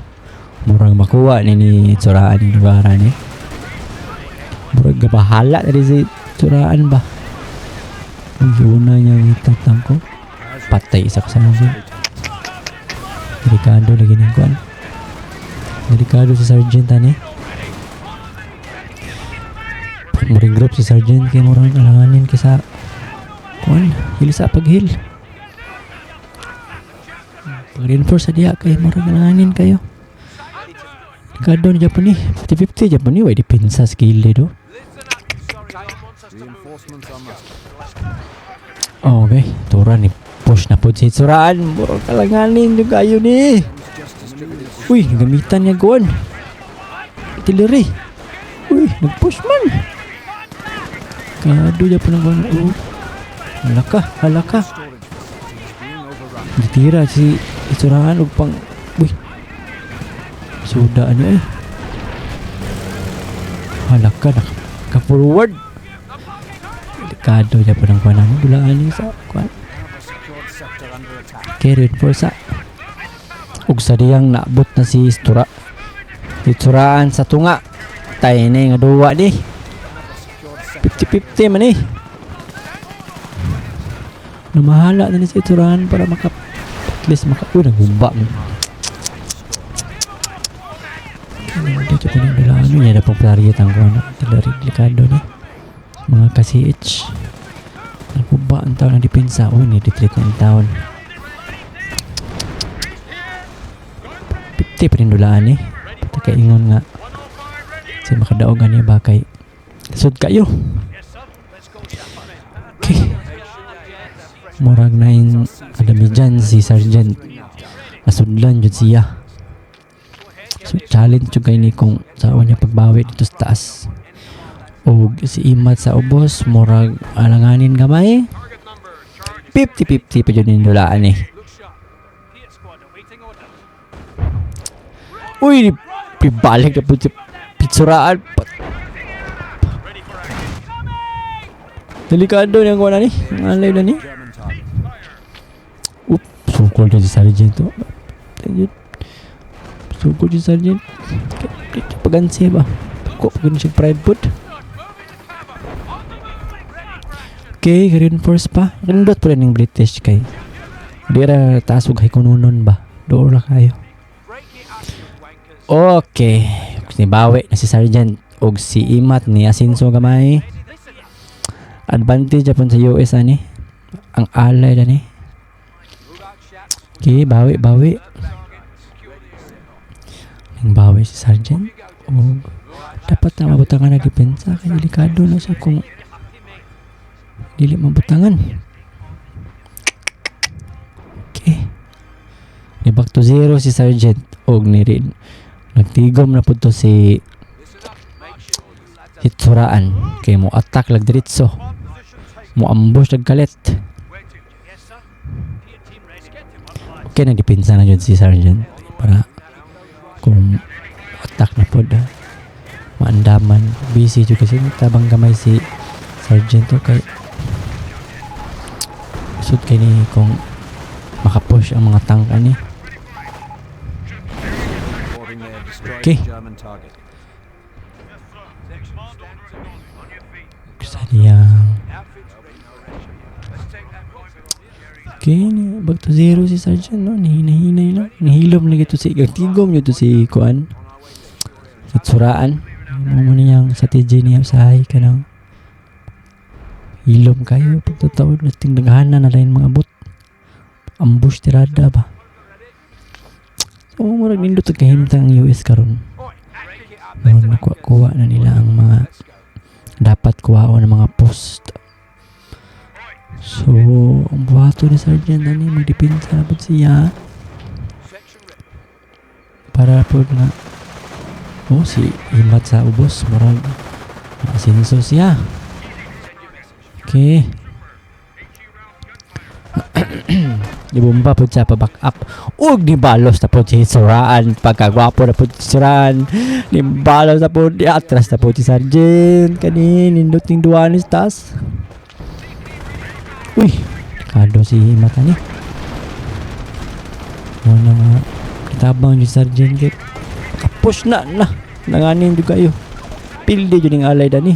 Murang makuha ni ni Tsuraan ni lugaran ni. Murag gabahala na si Tsuraan ba. Ang yuna niya itatang ko. Patay isa ka sa mga. Delikado lagi ning kuan. Delikado si Sergeant ani. Muring group si Sergeant kay murag alanganin kaysa kuan, heal sa pag-heal. Pag-reinforce sa diya kay murag alanganin kayo. Delikado ni Japan ni. 50-50 Japan ni, way depensa sa gilid do. Reinforcements are mustered. Okay, tura ni push na pud si Hitsuraan. Murag alanganin yung kayo ni. Just distributed. Uy, gamitan niya kuan. Artillery. Uy, nag-push man. Kado Japan ang kuan. Oh. Halaka, halaka. Storage facility is being overrun. Ditira si Hitsuraan og pang, uy. Suda ano eh. Halaka na ka forward. Delikado Japan ang kuan ano. Dulaan niya sa kuan. Have a secured sector under attack. Okay, reinforce sa. Ug sa diyang naabot na si Stura. Hitsuraan sa tunga. Tay na nga duwa ni. Have a secured sector. 50-50 man eh. Namahala na ni si Hitsuraan para maka at least maka, uy, naghumba mo. Kaya dito ko nang dulaan niya na pong target ang kuwan artillery, delikado ni. Mga ka-CH. Naghumba ang taon ng depensa. Uy, ni-retreat na ang taon. 50 pa rin dulaan eh. Patakaingon nga. Kasi makadaog ani ba kay sud kayo. Okay. Murag na in kadamijan si Sergeant. Nasudlan jud siya. So challenge jud kay ni kung saan niya pagbawi dito sa taas. Og si Imat sa ubos murag alanganin gamay. 50-50 pa jud ning dulaan eh. Uy, pibalik na po si Pitsuraan. Delikado niyang kuha na ni. Ang alay na ni. German target. Oop, sukol dyan si Sergeant to. Ayun. Sukol dyan si Sergeant. Pagansi ba? Pagko, pag siya pride foot. Okay, reinforce pa. Rindot pa rin yung British kay. Di ra taas og kununon ba? Doon ra kayo. Okay. Ni bawi na si Sergeant og si Imat ni Asinso gamay. Advantage japon sa US ani. Ang alay na ni. Okay, bawi, bawi. Nang bawi si Sergeant. Og dapat na mabutangan na depensa kay delikado na siya kung dili mabutangan. Okay. Ni back to zero si Sergeant og ni rin. Nagtigom na pud to si Hitsuraan kay mo attack lag diretso. Mo ambush lag kalit. Okay, nagdepensa na jud si Sergeant para kung attack na pod maandaman. Busy jud kasi tabang gamay si Sergeant to kay sud kay ni kung makapush ang mga tank ani. Reporting they have destroyed Okay. the German target. Sa diyang okay, ni back to zero si Sergeant no, nihina-hinay lang. Nihilom lagi to si tigom jud to si kuan. Hitsuraan. Mo mo niyang strategy niya usahay kanang hilom kayo pagtataod na tingdaghanan na lain mga abot. Ambush tirada ba. So murag nindot og kahimtang ang US karon. Murag nakuha-kuha na nila ang mga dapat kuhaon ng mga post. So, ang buhato ni Sergeant ani magdepensa na pud siya. Para pud nga oh si Imat sa ubos murag asinso siya. Okay. Gibomba pud siya pa back up. Ug nibalos na pud si Suraan. Pagkagwapo na pud si Suraan. Nibalos na pud. Atras na pud si Sergeant. Kani nindot ning duwa ni sa taas. Uy, kado si Imat ani. Mo na nga kitabang si Sergeant kay kapush na na. Nanganin jud kayo. Pildi jud ning alay dani.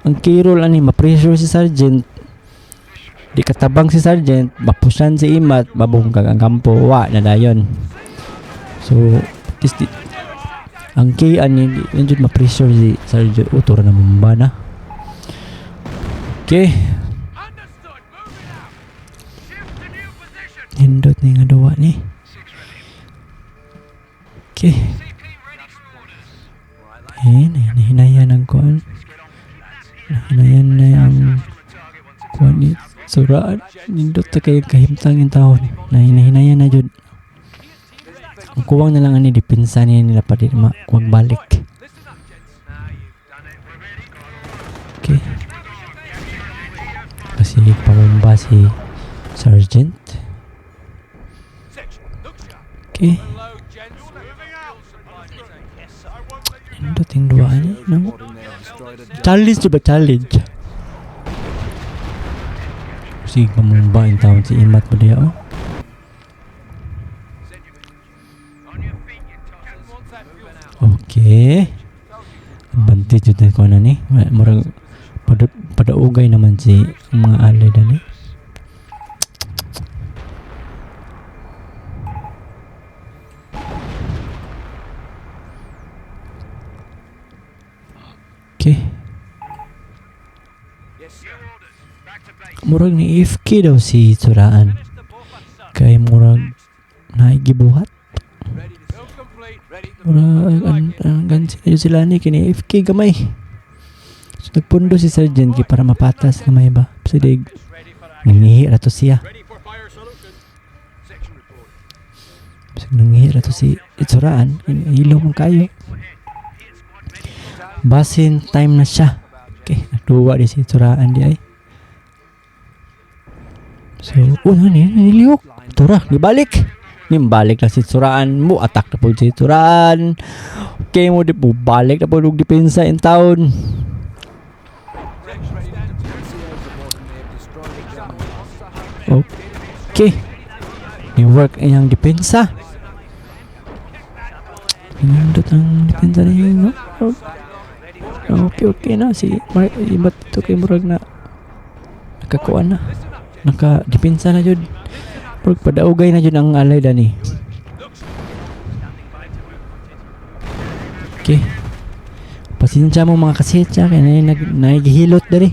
Ang kirol ani ma-pressure si Sergeant. Di katabang si Sergeant, mapusan si Imat, mabungkag ang kampo, wa na dayon. So, this di, ang key ani di na jud ma-pressure si Sergeant. Oh, tura na mumba na. Okay. Hindot ni nga duwa ni. Okay. Eh, nahinayan ang kuan. Nahinayan na ang kuan ni Suraan. Nindot ta kayo kahimtang yung taon. Nahinayan na jud. Ang kuwang na lang ani depensa ni nila pa di makuwag balik. Okay. Kasi pamumba si Sergeant. Okay. Nindot yung duwa ni, no? Reporting they have destroyed a German Challenge ba challenge? Sige, pamumba yung taon si Imat mo diya, oh. Okay. Advantage yun ko na ni. Murag padaugay naman si mga alay dani. Okay. Murag ni AFK daw si Suraan. Kay murag naigibuhat. Murag ang gansi na sila ni kini AFK gamay. So nagpundo si Sergeant kay para mapatas gamay ba. Sidig nangihi ra to siya. Bisag nangihi ra to si Itsuraan, ilaw man kayo. Basin time na siya. Okay, nagduwa di si Itsuraan di ay. So, oh, nani, nilihok. Tura, gibalik. Nimbalik na si Itsuraan mo, attack na po si Itsuraan. Okay mo, di po, balik na po og depensa in town. Okay. Ni-work iyang depensa. Nindot ang depensa niya, no? Okay, okay na. Si Mark, iba't ito kay murag na nakakuha na. Naka-depensa na jud. Murag padaugay na jud ang alay dani. Okay. Pasensya mo mga kasitsa kay naghihilot diri.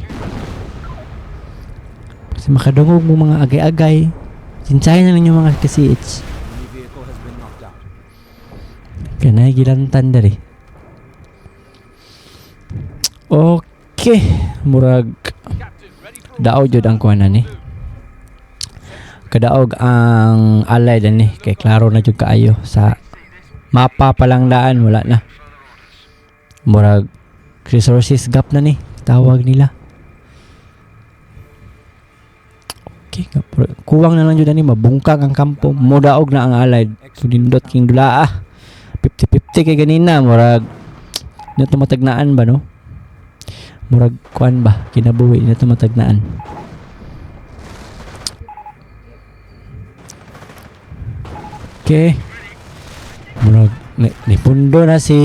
Kasi makadungog mo mga agay-agay. Sinsyahin na ninyo mga kasits. Kaya nahigilantan diri. Okay. Murag daog jud ang kuha na ni. Kadaog ang alay dani kay klaro na jud kaayo sa mapa pa lang daan wala na. Murag resources gap na ni tawag nila. Okay, kuwang na lang jud ani mabungkag ang kampo, modaog na ang alay. So nindot king dula ah. 50-50 kay ganina murag na tumatagnaan ba no? Murag kuan ba kinabuhi na tumatagnaan. Okay. Murag nipundo na si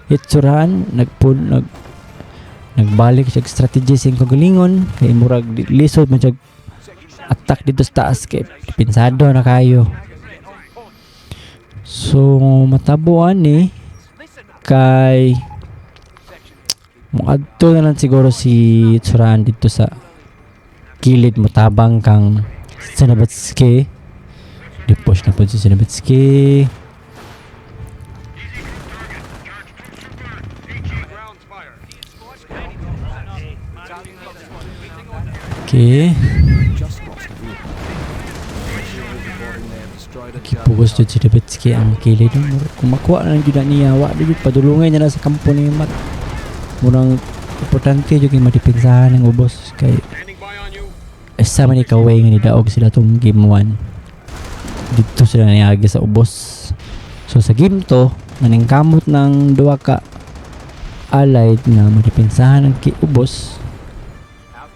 Hitsuran, nagbalik siya strategy sa kagalingon kay murag lisod man siya attack dito sa taas kay pinsado na kayo. So matabuan ni kay muadto na lang siguro si Hitsuran dito sa kilid motabang kang Sinabatsuki. Di-push na po si Sinabatsuki. Okay. Pugos jud si Sinabatsuki ang kilid. Kung makuha na lang jud na niya, wa jud padulungay niya na sa kampo ni Mat. Murang importante jud kay madipensahan ang ubos kay isa man ni kaway nga nidaog sila tong game 1. Dito sila niagi sa ubos. So sa game 2, maningkamot ng duha ka allied na madipensahan ang ubos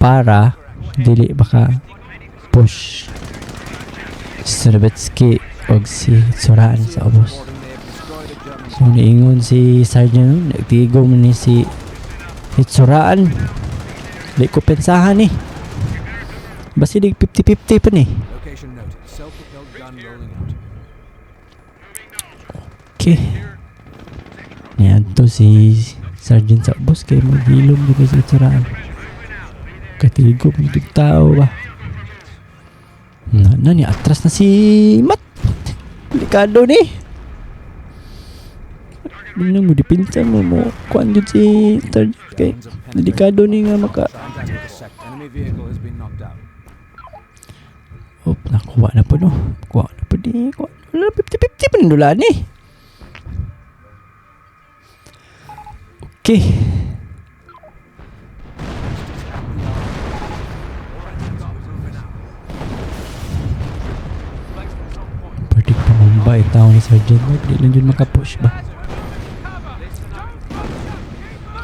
para dili baka push si Sinabatsuki og si Suraan sa ubos. So niingon si Sergeant, nagtigom ni si Hitsuraan. Di ko pensahan ni. Basilig 50-50 pa ni. Location noted. Self-propelled gun rolling out. Okay. Niadto si Sergeant sa ubos kay maghilom jud kay sa itsuraan. Katigom jud og tao ba. Na, na ni atras na si Matt. Delikado ni. Ano mo dipinsa mo mo kuan jud si Sergeant kay Guns have penetrated. Delikado ni nga maka Contact with the sector. Enemy vehicle has been knocked out. Op, nakuha na po no. Kuha na po di. Kuha na. 50-50 pa ning ni. Okay. Pwede pa mamba tao ni Sergeant. No? Di lang yun makapush ba?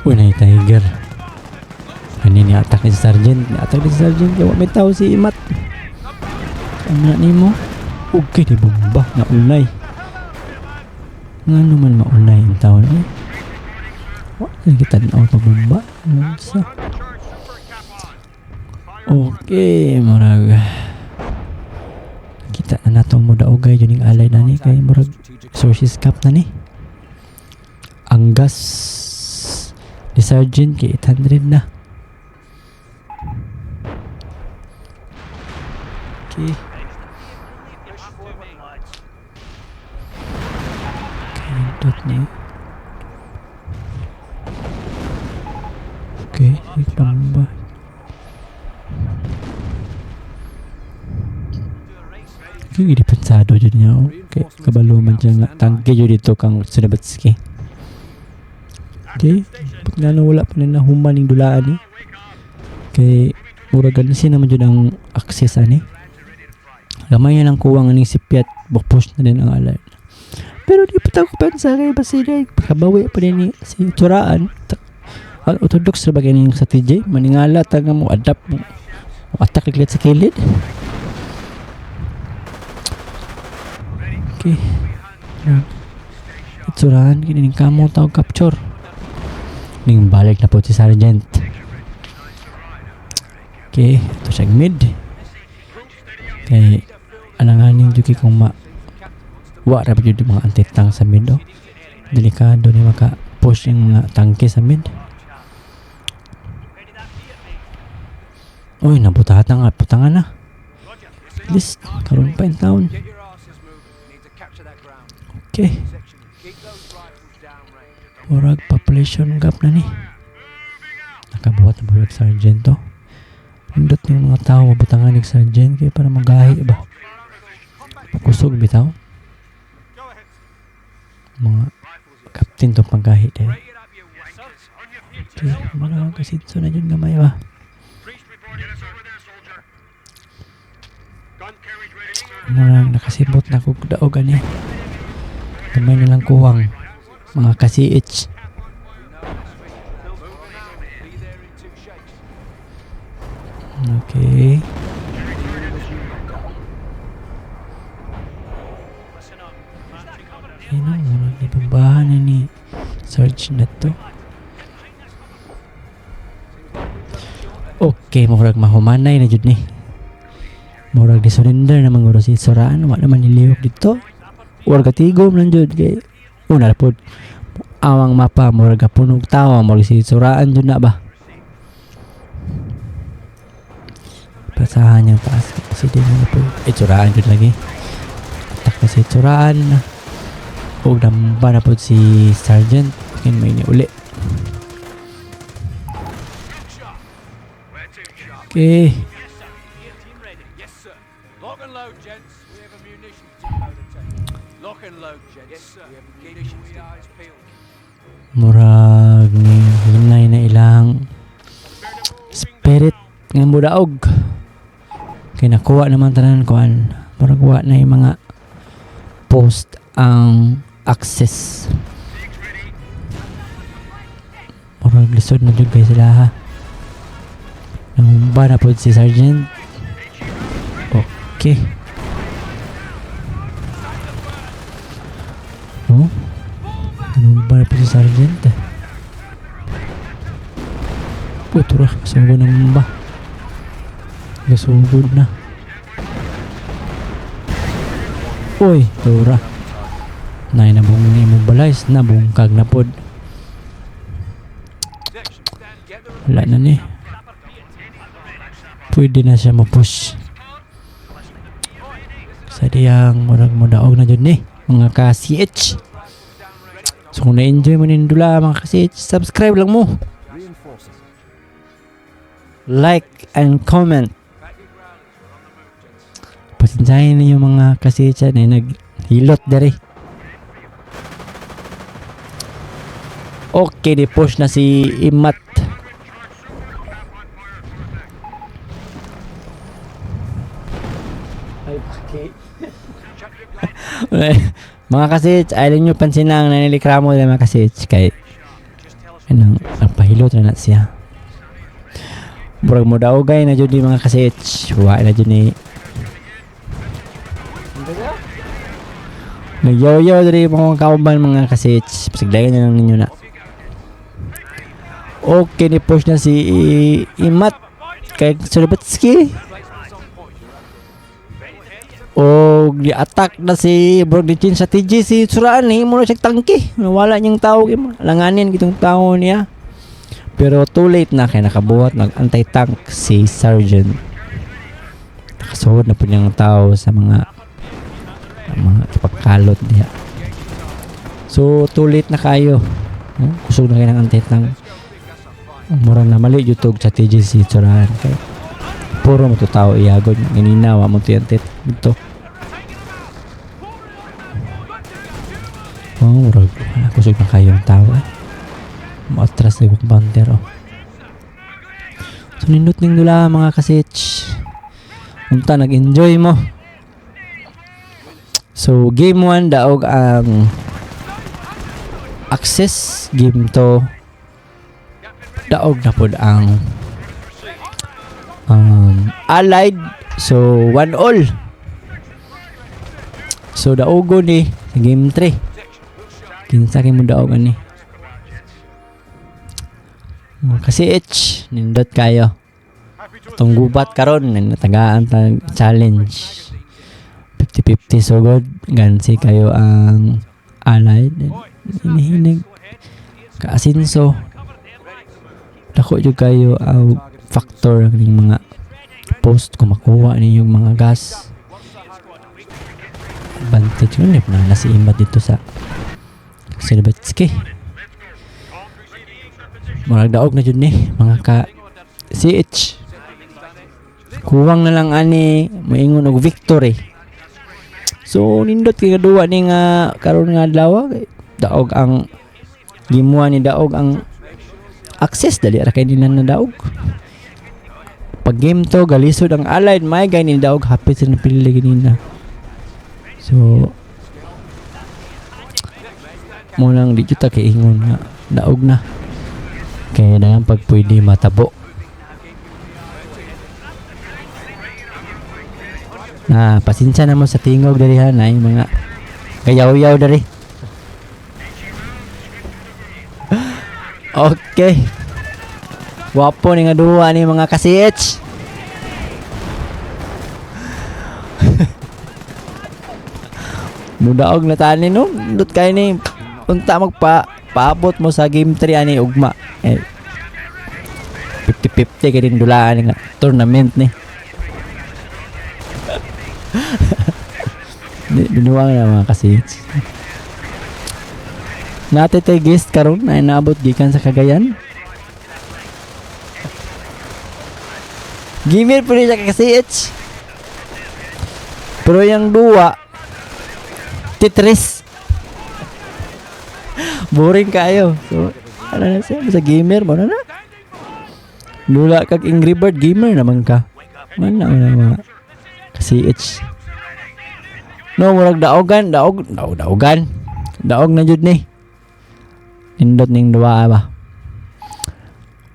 Uy, na tiger. Ano ni attack ni Sergeant? Ni attack ni Sergeant. Kaya may tao si Imat. Ano na nimo? Okay, di bomba. Naunay. Nga naman maunay ang tao na eh. Wala kita na auto bomba. Ano sa? Okay, murag. Kita na natong mo daogay yun yung alay na ni kay murag sources cap na ni. Ang gas ni Sergeant kay 800 na. Okay. Kaya ni. Okay, sige pamba. Okay, dipensado jud niya. Okay, kabalo man siya nga tangke jud dito kang Sunabatski. Okay, pag nga wala pa na nahuman ning dulaan ni. Kay murag ganun siya naman jud ang access ani. Gamay na lang kuwang aning si Piat, push na din ang alert. Pero di pa ko pensa kay basili pagkabawi pa din ni si Turaan. Ang orthodox ra ba kining sa TJ? Maningala ta nga mo adapt mo. Mo attack liglit sa kilid. Okay. Itsuraan kini ning kamo tawag capture. Ning balik na po si Sergeant. Okay, ito siya mid. Kay alanganin jud kay kung ma wa ra jud mga anti-tank sa mid oh. Delikado ni maka push yung mga tangke sa mid. Uy, nabutahat na nga, putangan na. At least, karon pa in town. Okay. Murag population gap na ni. Nakabuhat na bulag sergeant to. Nindot yung mga tao mabutangan ni sergeant kay para magahi ba. Kusog bitaw. Mga captain to paggahi dahil. Okay, mga kasinso na yun gamay ba. Murag nakasibot na kog daog ani. Gamay na lang kuwang mga ka-CH. Okay. Ayun na, murag ibumbahan na ni Sarge na to. Okay, murag mahumanay na jud ni. Murag di-surrender naman guro si Soraan. Wa naman nilihok dito. Or katigom lang jud kay una pod awang mapa murag gapunog tawa murag si Soraan jud na ba. Pasahan niyang taas kasi di mo na po. Eh, Soraan jud lagi. Attack na si Soraan. Og namba na po si Sergeant. Kin may ni uli. Okay. Murag ni hinay na ilang spirit nga mudaog. Kay nakuha naman tanan kuan. Murag wa na yung mga post ang access. Murag lisod na jud kay sila ha. Nangumba na pod si Sergeant. Okay. No? Nangumba na po si Sergeant. Uy, tura. Saan ko nangumba? Gasugod na. Uy, tura. Nay nabong ni imong balay, nabungkag na pod. Wala na ni. Pwede na siya ma-push. Sa diyang murag mo daog na jud ni mga ka-CH. So kung na-enjoy mo ning dula, mga ka-CH, subscribe lang mo. Reinforcing. Like and comment. Pasensyahin ninyo, mga ka-CH, na naghilot dere. Okay, di push na si Imat. Ay, bakit? Mga ka-CH, ayaw nyo pansin ang nanilikramo na, mga ka-CH, kay anong nagpahilot na na siya. Murag mo daogay na jud ni, mga ka-CH. Wa na jud ni. Nagyaw-yaw diri mga kauban, mga ka-CH. Pasiglayan na lang ninyo na. Okay, ni push na si Imat kay Sulubetsky. O di-attack na si Brog di sa TG si Suraan, himo na siya tangke. Wala niyang tao kay langanin gitong tao niya. Pero too late na kay nakabuhat nag anti-tank si Sergeant. Nakasuod na po niyang tao sa mga pagkalot diha. So too late na kayo. No? Kusog na kayo ng anti-tank. Mura na mali jutog sa TG si Suraan kay puro mo to tao iyagod ganina wa mo to yan ito. Oh, murag wala, kusog na kayo ang tao eh. Maatras na yung banter oh. So nindot ning dula, mga ka-CH. Unta nag-enjoy mo. So game 1, daog ang Axis, game 2, daog na pod ang Allied. So 1 all. So daogo ni sa game 3. Kinsa kay mo daog ani? Mga ka-CH, nindot kayo. Itong gubat karon natagaan tag challenge. 50-50 sugod gansi kayo ang Allied. Hinihinig kaasinso. Dako jud kayo ang factor ang inyong mga post kung makuha ninyong mga gas. Advantage yun eh, na nasi Imat dito sa Silbetsky. Murag daog na jud ni, mga ka CH. Kuwang na lang ani moingon og victory. So nindot kay kaduwa ni nga karon nga adlaw, daog ang gimuha ni, daog ang Axis, dali ra kay nila na daog. Pag game to, galisod ang Allied, may gay ni daog, hapit sa napili ganina. So mo lang di kita kay ingon nga daog na. Kaya na pag pwede matabo. Na pasensya na mo sa tingog diri ha, na yung mga gayaw-yaw diri. Okay. Wapo ni nga duwa ni, mga ka-CH. Mudaog na tani no. Dut kay ni unta magpa paabot mo sa game 3 ani ugma. Eh, 50-50 kay din dulaan nga tournament ni. Di binuwang na, mga ka-CH. Nate tay guest karon na inaabot gikan sa Cagayan. Gamer po rin siya, ka-CH. Pero yung duwa Tetris. Boring kayo. So, ano na siya? Basta gamer mo na na. Lula kag Angry Bird, gamer naman ka. Man na wala mga ka-CH. No, murag daogan, daog, daog, daogan. Daog na jud ni. Nindot ning duwa ba.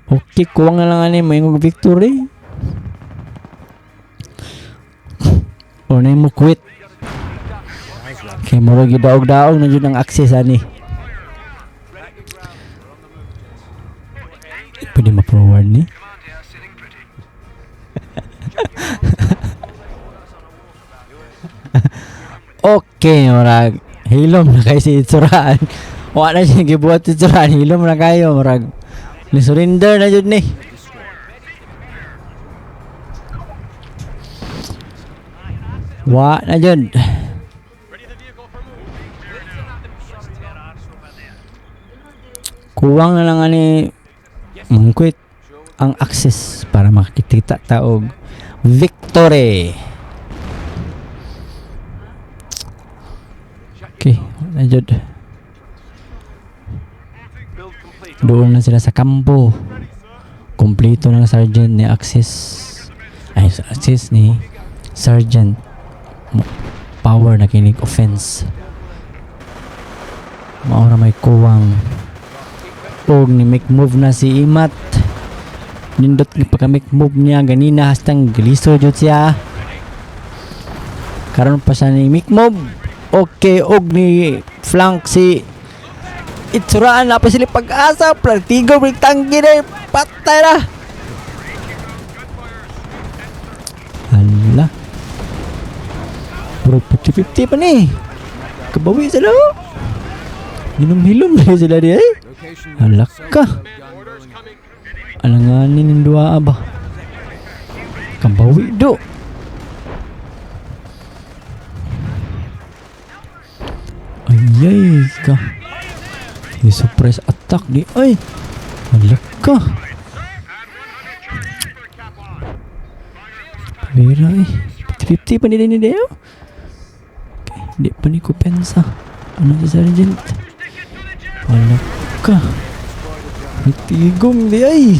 Okay, kuwang na lang ani mo victory. O na mo quit. Kay murag gidaog-daog na jud ang Axis ani. Pwede ma-forward ni. Okay, murag hilom na kay si Itsuraan. Wa na siya gibuhat si Itsuraan, hilom na kayo murag ni surrender na jud ni. Wa na jud. Kuwang na lang ani mangkwit ang access para makakita ta og victory. Okay, wala jud. Doon na sila sa kampo. Kompleto na ang sergeant ni Axis. Ay, sa Axis ni Sergeant. Power na kinig offense. Maura may kuwang. Og ni make move na si Imat. Nindot ni pagka make move niya ganina hastang giliso jud siya. Karon pa siya ni make move. Okay, og ni flank si Itsuraan na pa sila pag-asa. Platigo, may tanggi na eh. Patay na. Hala. Puro 50-50 pa ni. Kabawi sila oh. Hilom-hilom na sila di eh. Location Hala ka. Gun rolling out. Alanganin ng duwa ba? Kabawi do. Ay ka. Di surprise attack di ay. Hala ka. Pabira eh. 50 pa nila ni Deo. Okay, di pa ni kupensa. Ano si Sergeant? Hala ka. May tigom di ay.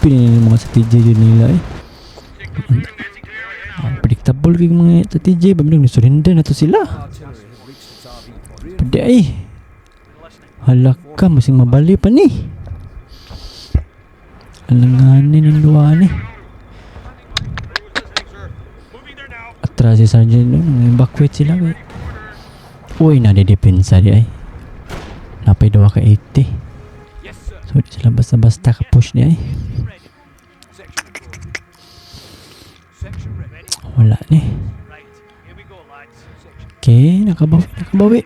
Pinili mga sa TJ yun nila eh. Ang predictable kay mga sa TJ. Bamilong ni-surrender na to sila. Artillery have reached its RV point. Pwede ay. Hala ka, masing mabali pa ni. Alanganin ang luwa ni. Atras si Sergeant no, nang-evacuate sila. Eh. Uy, nadidepensa di ay. Napay dawa ka 80. So, di sila basta-basta ka-push ni ay. Wala ni. Okay, nakabawi, nakabawi.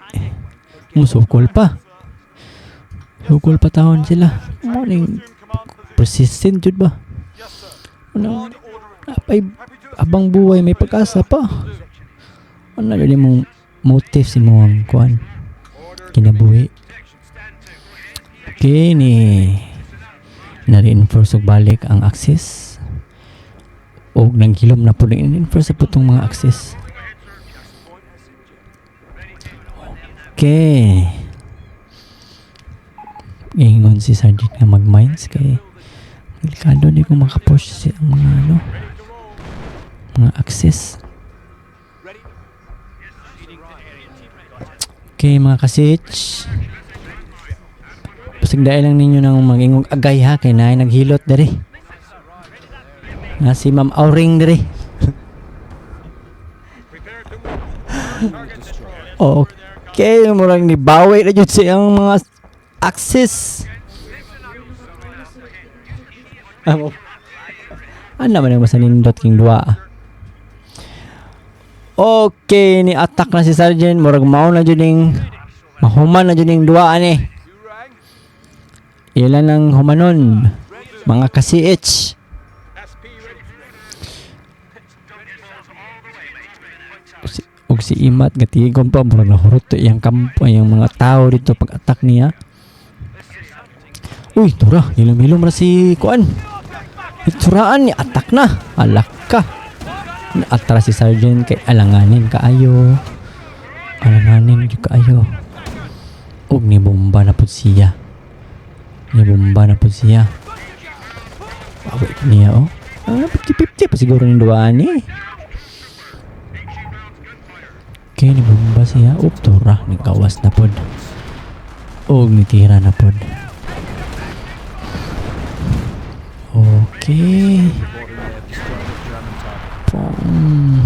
Musukol pa. Sukol pa taon sila. Morning. Persistent jud ba? Ano? Napay abang buhay may pag-asa pa. Ano yun imong motive si mo ang kuan? Kinabuhi. Okay ni na-reinforce og balik ang axis. Og nanghilom na po na-reinforce sa putong mga axis. Okay. Ingon si Sergeant nga mag-mines kay delikado di ko makapush si ang mga ano, mga axis. Okay mga kasich. Pasagdain lang ninyo ng mag-ingog agay ha kay naay naghilot diri. Na si Ma'am Auring diri. Okay, murag ni bawi na jud siyang mga axis. Amo. Ano naman ang masanindot king duwa? Okay, ni attack na si Sergeant. Murag mao na jud ning mahuman na jud ning duwa ani. Ilan ang humanon? Mga ka-CH. Og si Imat gatigom pa murag nahurot to iyang kampo, iyang mga tao dito pag-attack niya. Uy, tura, hilom-hilom ra si kuan. Itsuraan ni attack na. Alak ka. Atras si Sergeant kay alanganin kaayo. Alanganin jud kaayo. Og ni bomba na pud siya. Ni bomba na pud siya. Away niya oh. 50-50 pa siguro ni duaan ni. Okay, ni bomba siya. Up, tura, ni gawas na pod. Og ni tira na pod. Okay. Pong.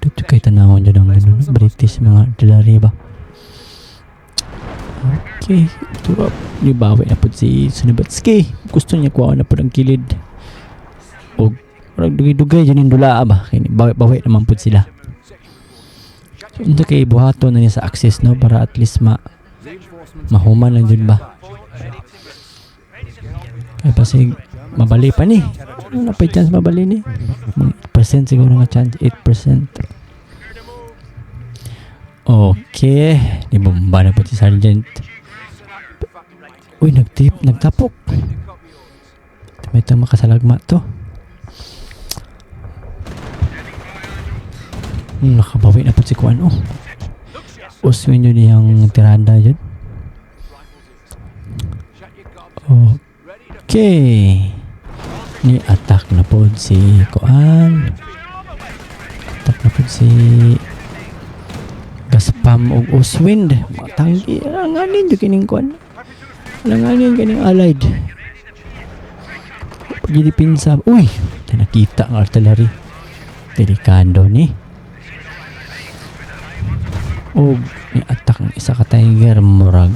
Dito kay tanawon dyan ang ano, no? British mga artillery ba? Okay, tura. Nibawi na po si Sunabatsuki. Gusto niya kuha na po ng kilid. Og Murag dugay-dugay jud ning dula ba kay bawi naman pud sila. So, unsa kay buhaton na niya sa Axis, no, para at least ma Reinforcements mahuman lang jud ba? Kay basig mabali pa ni. Ano pa chance mabali ni? Mga 8% siguro nga chance, 8%. Okay, nibomba na po si Sergeant. Uy, nagtip, nagtapok. May itong makasalagma to. Nakabawi na po si Kuan. Oh. Uswin yun iyang tirada yun. Okay. Ni attack na po si Kuan. Attack na po si Gaspam og Oswind. Matanggi. Alanganin jud kining Kuan. Alanganin kining Allied. Pagdidipinsa. Uy! Nakita ang artillery. Delikado ni. Og ni attack ang isa ka tiger, murag.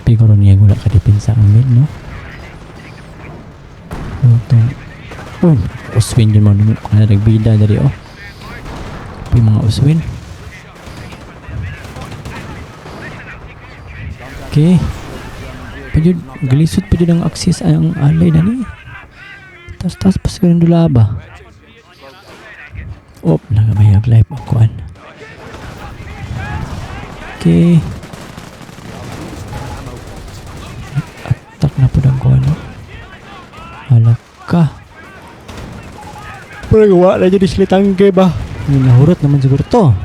Piguro niya wala ka dipinsa ang mid, no? Ito. Uy, Oswin yun mo. Mga nagbida dari, oh. Uy, mga Oswin. Okay. Pwede, galisod pa dyan ang Axis ang alay na ni. Taas-taas pa siguro ng dula ba? Op, nagamayag live ang kuan. Okay. Attack na po ng kuan, no? Halaka. Pero gawa na dyan sila tangke ba? May nahurot naman siguro to.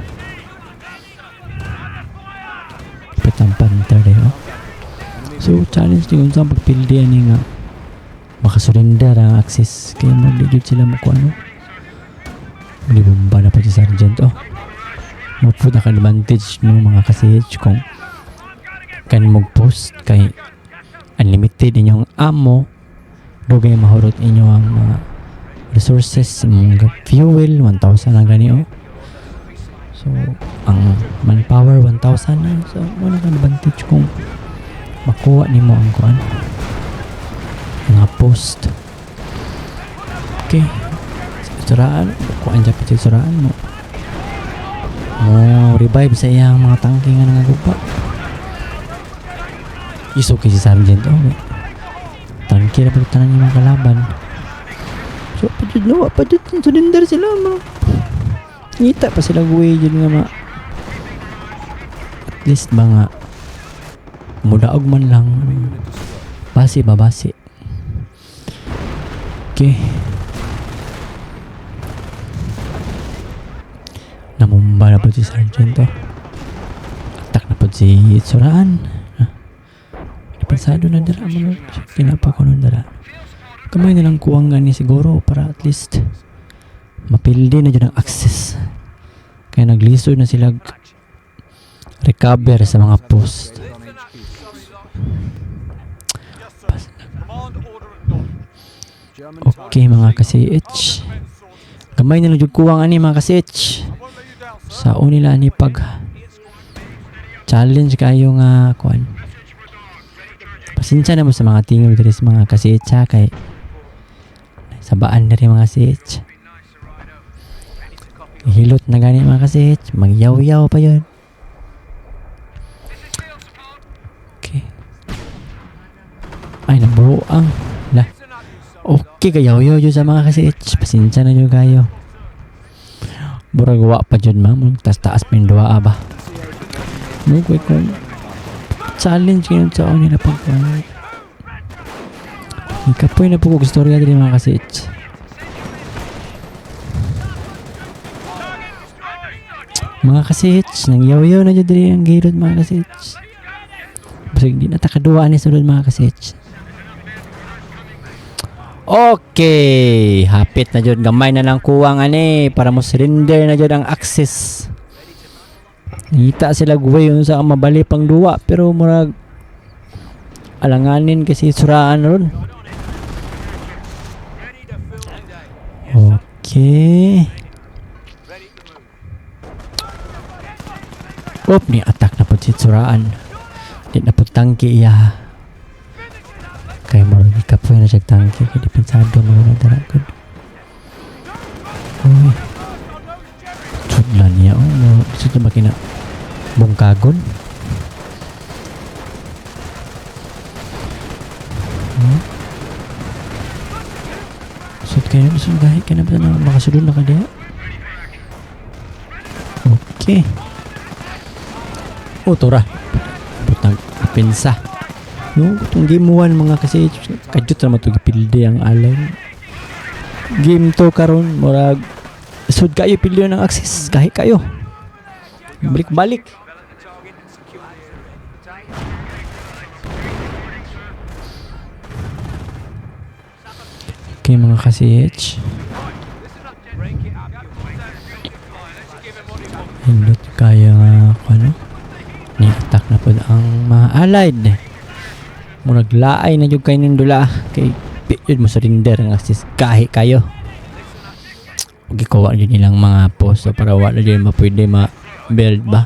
Kapit ang Panther eh, oh. So, challenge din kung saan pagpildi ani nga makasurrender ang Axis. Kaya magligid sila mo kung ano. Libomba na pa si Sergeant, oh. Mo po naka-advantage no mga ka-CH kung kan mag-post kay unlimited inyong ammo, dugay mahurot inyo ang mga resources, mga fuel, 1,000 ang gani, oh. So, ang manpower 1,000 na. So, mo naka-advantage kung makuha nimo ang kuan mga post. Okay, suraan kuan dyan pa suraan mo mo revive sa iyang mga tangke nga nangagupa. Is okay si Sergeant, oh. Tangke na pag tanan yung mga kalaban. So pa jud no, pa jud surrender sila mga ngita pa sila way jud nga ma at least ba nga mudaog man lang, basi ba basi. Okay, namumba na po si Sergeant, oh. Attack na po si Suraan. Pasado na dira mo kinapa ko nun dira. Kamay na lang kuwang gani siguro para at least mapildi na dyan ang Axis. Kaya naglisod na sila recover sa mga post. Okay mga ka-CH, gamay na lang jud kuwang ani mga ka-CH. Sa unila ani pag challenge kayo nga kuan. Pasensya na mo sa mga tingog diri sa mga ka-CH ha, kay sabaan diri mga CH. Hilot na gani mga ka-CH, magyaw-yaw pa yun. Okay. Ay, nabuang. La. Okay, kayaw-yaw yun sa mga ka-CH. Pasensya na nyo kayo. Murag wa pa dyan, ma'am. Tas-taas pa yung duwa, ba? No, quick one. Challenge kayo sa nila pag ikapoy na po kong istorya diri mga ka-CH. Mga ka-CH, nangyaw-yaw na dyan diri ang gilod mga ka-CH. Basig di na takaduwa ni sulod mga ka-CH. Okay, hapit na jud, gamay na lang kuwang ani para mo surrender na jud ang Axis. Ngita sila guway unsa ang mabali pang duwa pero murag alanganin kasi suraan ron. Okay. Op, ni attack na pud si Suraan. Di na pud tangki iya. Kay murag ikapoy na siya tangke kay depensado mo na dara gud. Uy. Sudlan niya oh. No, gusto ba kina bungkagon? Sud kayo, sud gahi ka na ba na makasulod na ka diha? Okay. Oh, tora. Butang depensa. No, itong game 1 mga kasi kadyot na matugipildi ang alay. Game 2 karon murag sud kayo pildi ng Axis kahit kayo. Balik-balik. Okay mga ka-CH. Hindot kaya nga ako ano. Ni-attack na po ang mga allied. Murag laay na jud kay nindula kay yun mo surrender ang Axis kahit kayo. Ug ikuha jud nilang mga post so para wala jud mapwede ma-build ba.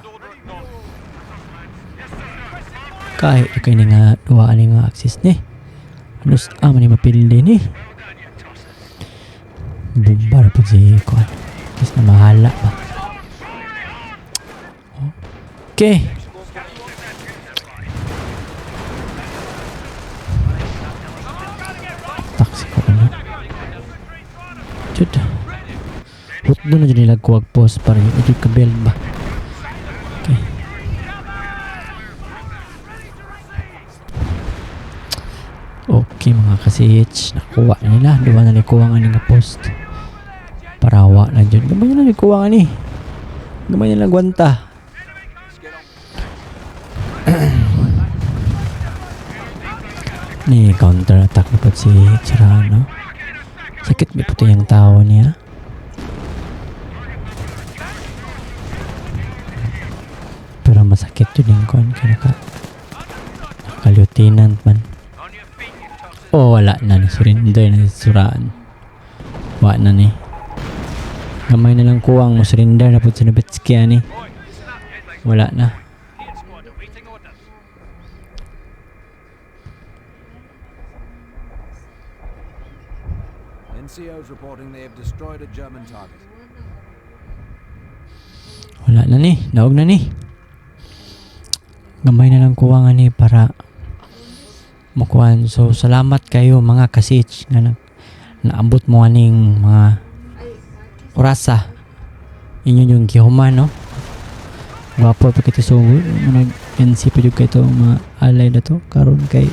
Kahit kay ni nga duha ani nga Axis ni. Halos ama ni mapildi ni. Bomba ra pud si kuan. Kis na mahala ba. Okay. Taxi ko ano. Jud. Hutdo na jud nila kuwag post para yun jud ka build ba. Okay. Okay mga ka-CH, nakuha na nila. Duwa na nila kuha nga nga post. Para wa na jud. Gamay na nila kuha nga ni. Gamay na lang gwanta. Ni counter attack na po si Chirano. Sakit may puti yung tao niya. Pero masakit yun yung kon kaya naka-lieutenant man. Oh, wala na ni surrender na si Suraan. Wala na ni. Gamay na lang kuwang mo surrender na po si Nobitsky ani. Wala na. NCOs reporting they have destroyed a German target. Wala na ni, naog na ni. Gamay na lang kuwang ani para mukuan. So salamat kayo mga kasich nga naabot mo aning mga orasa. Inyo yung gihuman, no? Gwapo pa kito sugod. Nag NC pa jud kay to mga alay na to karon kay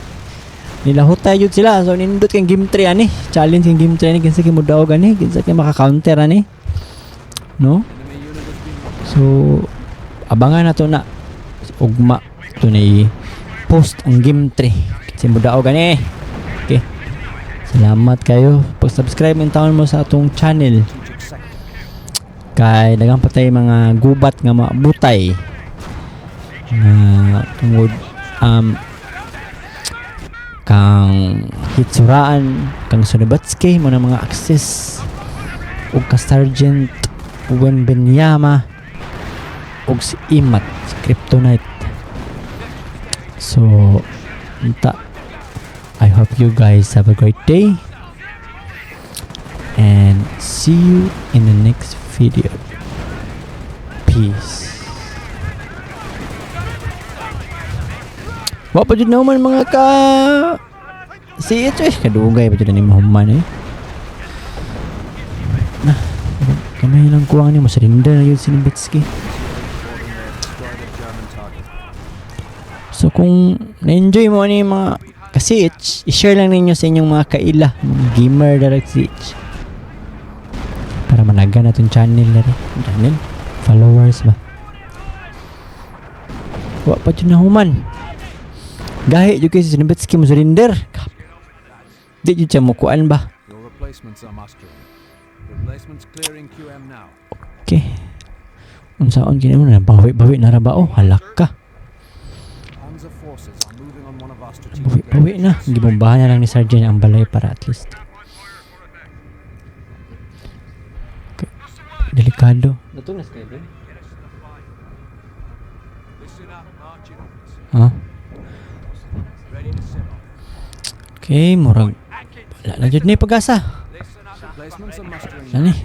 nilahutay jud sila. So nindot kay game 3 ani. Challenge kay game 3 ani kinsa kay modaog ani, kinsa kay maka-counter ani. No? So abangan na to na ugma to na i-post ang game 3. Kinsa modaog ani. Okay. Salamat kayo. Pag-subscribe in taon mo sa atong channel. Kay daghang pa tay mga gubat nga maabutay nga tungod kang Hitsuraan, kang Sunobatsky mo na mga Axis ug ka Sergeant Wembenyama ug si Imat, si Kryptonite. So unta, I hope you guys have a great day and see you in the next video. Peace. Wa pa jud naman mga ka si ito eh. Kadugay pa jud ni mahuman eh. Nah, kamay lang kuwang ni mo surrender na yun si Nobitsky. So kung na-enjoy mo ani mga ka-CH, i-share lang ninyo sa inyong mga kaila, mga gamer direct CH. Para managa na itong channel na rin. Channel? Followers ba? Wa pa jud nahuman. Gahi jud kay si Nobitsky mo surrender. Di jud siya mukuan ba? Your replacements are mustering. Replacements clearing QM now. Okay. Unsaon kini mo na bawi-bawi na ra ba oh, halak ka. Panzer forces are moving on one of our strategic Bawi-bawi na. Gibombahan na lang ni Sergeant ang balay para at least. Okay. Delikado. Ha? Okay, murag wala na jud ni pag-asa. Replacements are mustering. Ano ni?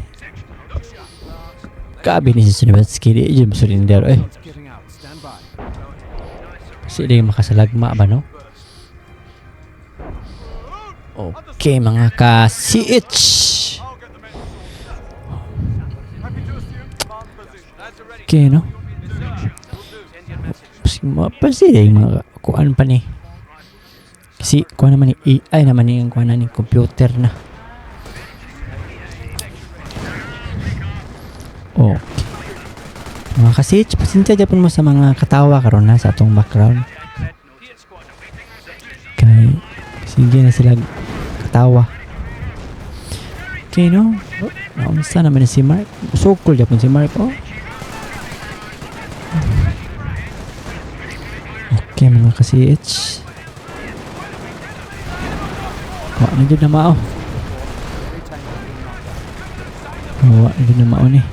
Kabi ni si Sunibetsky, di jud surrender eh. Shots kitting out. Stand by. Kasi di makasalagma ba, no? Okay, mga ka-CH. Okay, no? Mapansin eh, mga kuan pa ni. Kasi kuan naman ni AI naman ni ang kuan na ni computer na. Okay. Mga ka-CH, pasensya dyan mo sa mga katawa karon na sa atong background. Kay sige na sila katawa. Okay, no? Oh, naunsa naman ni si Mark. Sukol japon si Mark, oh. Okay, mga ka-CH. Wa na jud na mao. Every tank has been knocked out. Wa na jud na mao ni.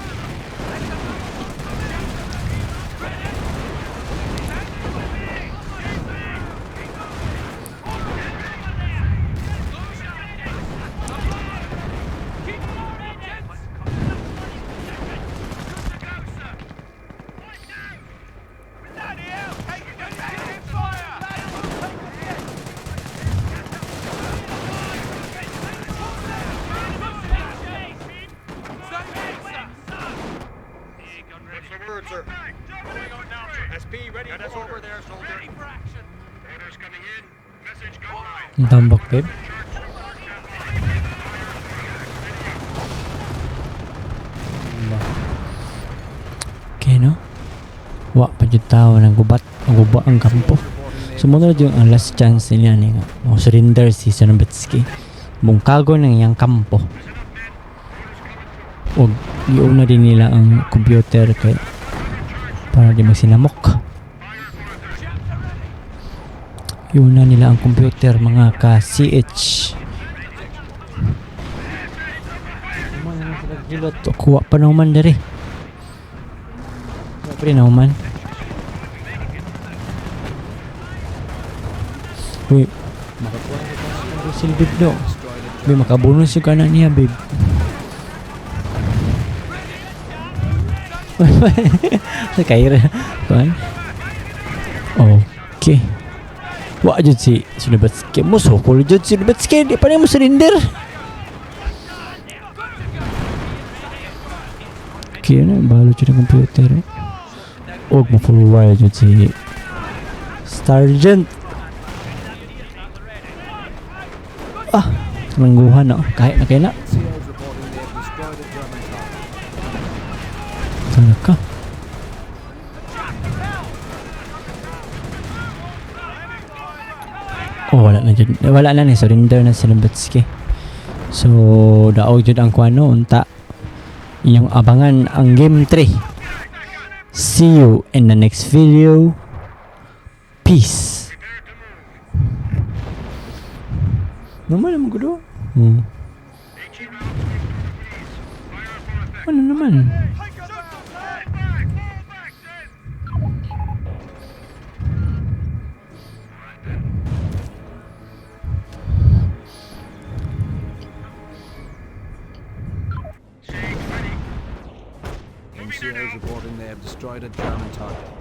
What's the word, sir? SP ready for over there, soldier. Ready for action. Orders coming in. Message gun line. Ang tambak, babe. Okay, no? Wa pa jud tao nang gubat, ang guba ang kampo. Sumunod yung ang last chance niya ni nga mo surrender si Sonovetsky. Mungkago ng iyang kampo. Og giuna din nila ang computer kay para di magsinamok. Iuna nila ang computer, mga ka-CH. Gilot, kuha pa naman diri. Kuha pa rin naman. Uy, makakuha na ka ng silbib do. Babe, makabonus yung kanan niya, babe. Sa kaira. Kuan? Okay. Wa jud si Sunubatski. Musukol jud si Sunubatski. Di pa niya mo surrender. Okay na, balo jud ang computer eh. Og mo full wire jud si Sergeant. Ah, nangguhan na. Oh. Kahit na kaya na. NCOs reporting they have destroyed a German target. Sana ka. Oh, wala na jud. Wala na ni, surrender na si Sunubatski. So, daog jud ang kuano unta. Inyong abangan ang game 3. See you in the next video. Peace. Naman naman gudo. Ano naman? Fall back! Fall back, then! NCOs reporting they have destroyed a German target.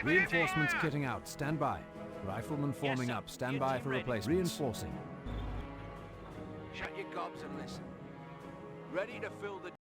Reinforcements kitting out. Stand by. Riflemen forming up. Stand by for replacements. Reinforcing. Shut your gobs and listen. Ready to fill the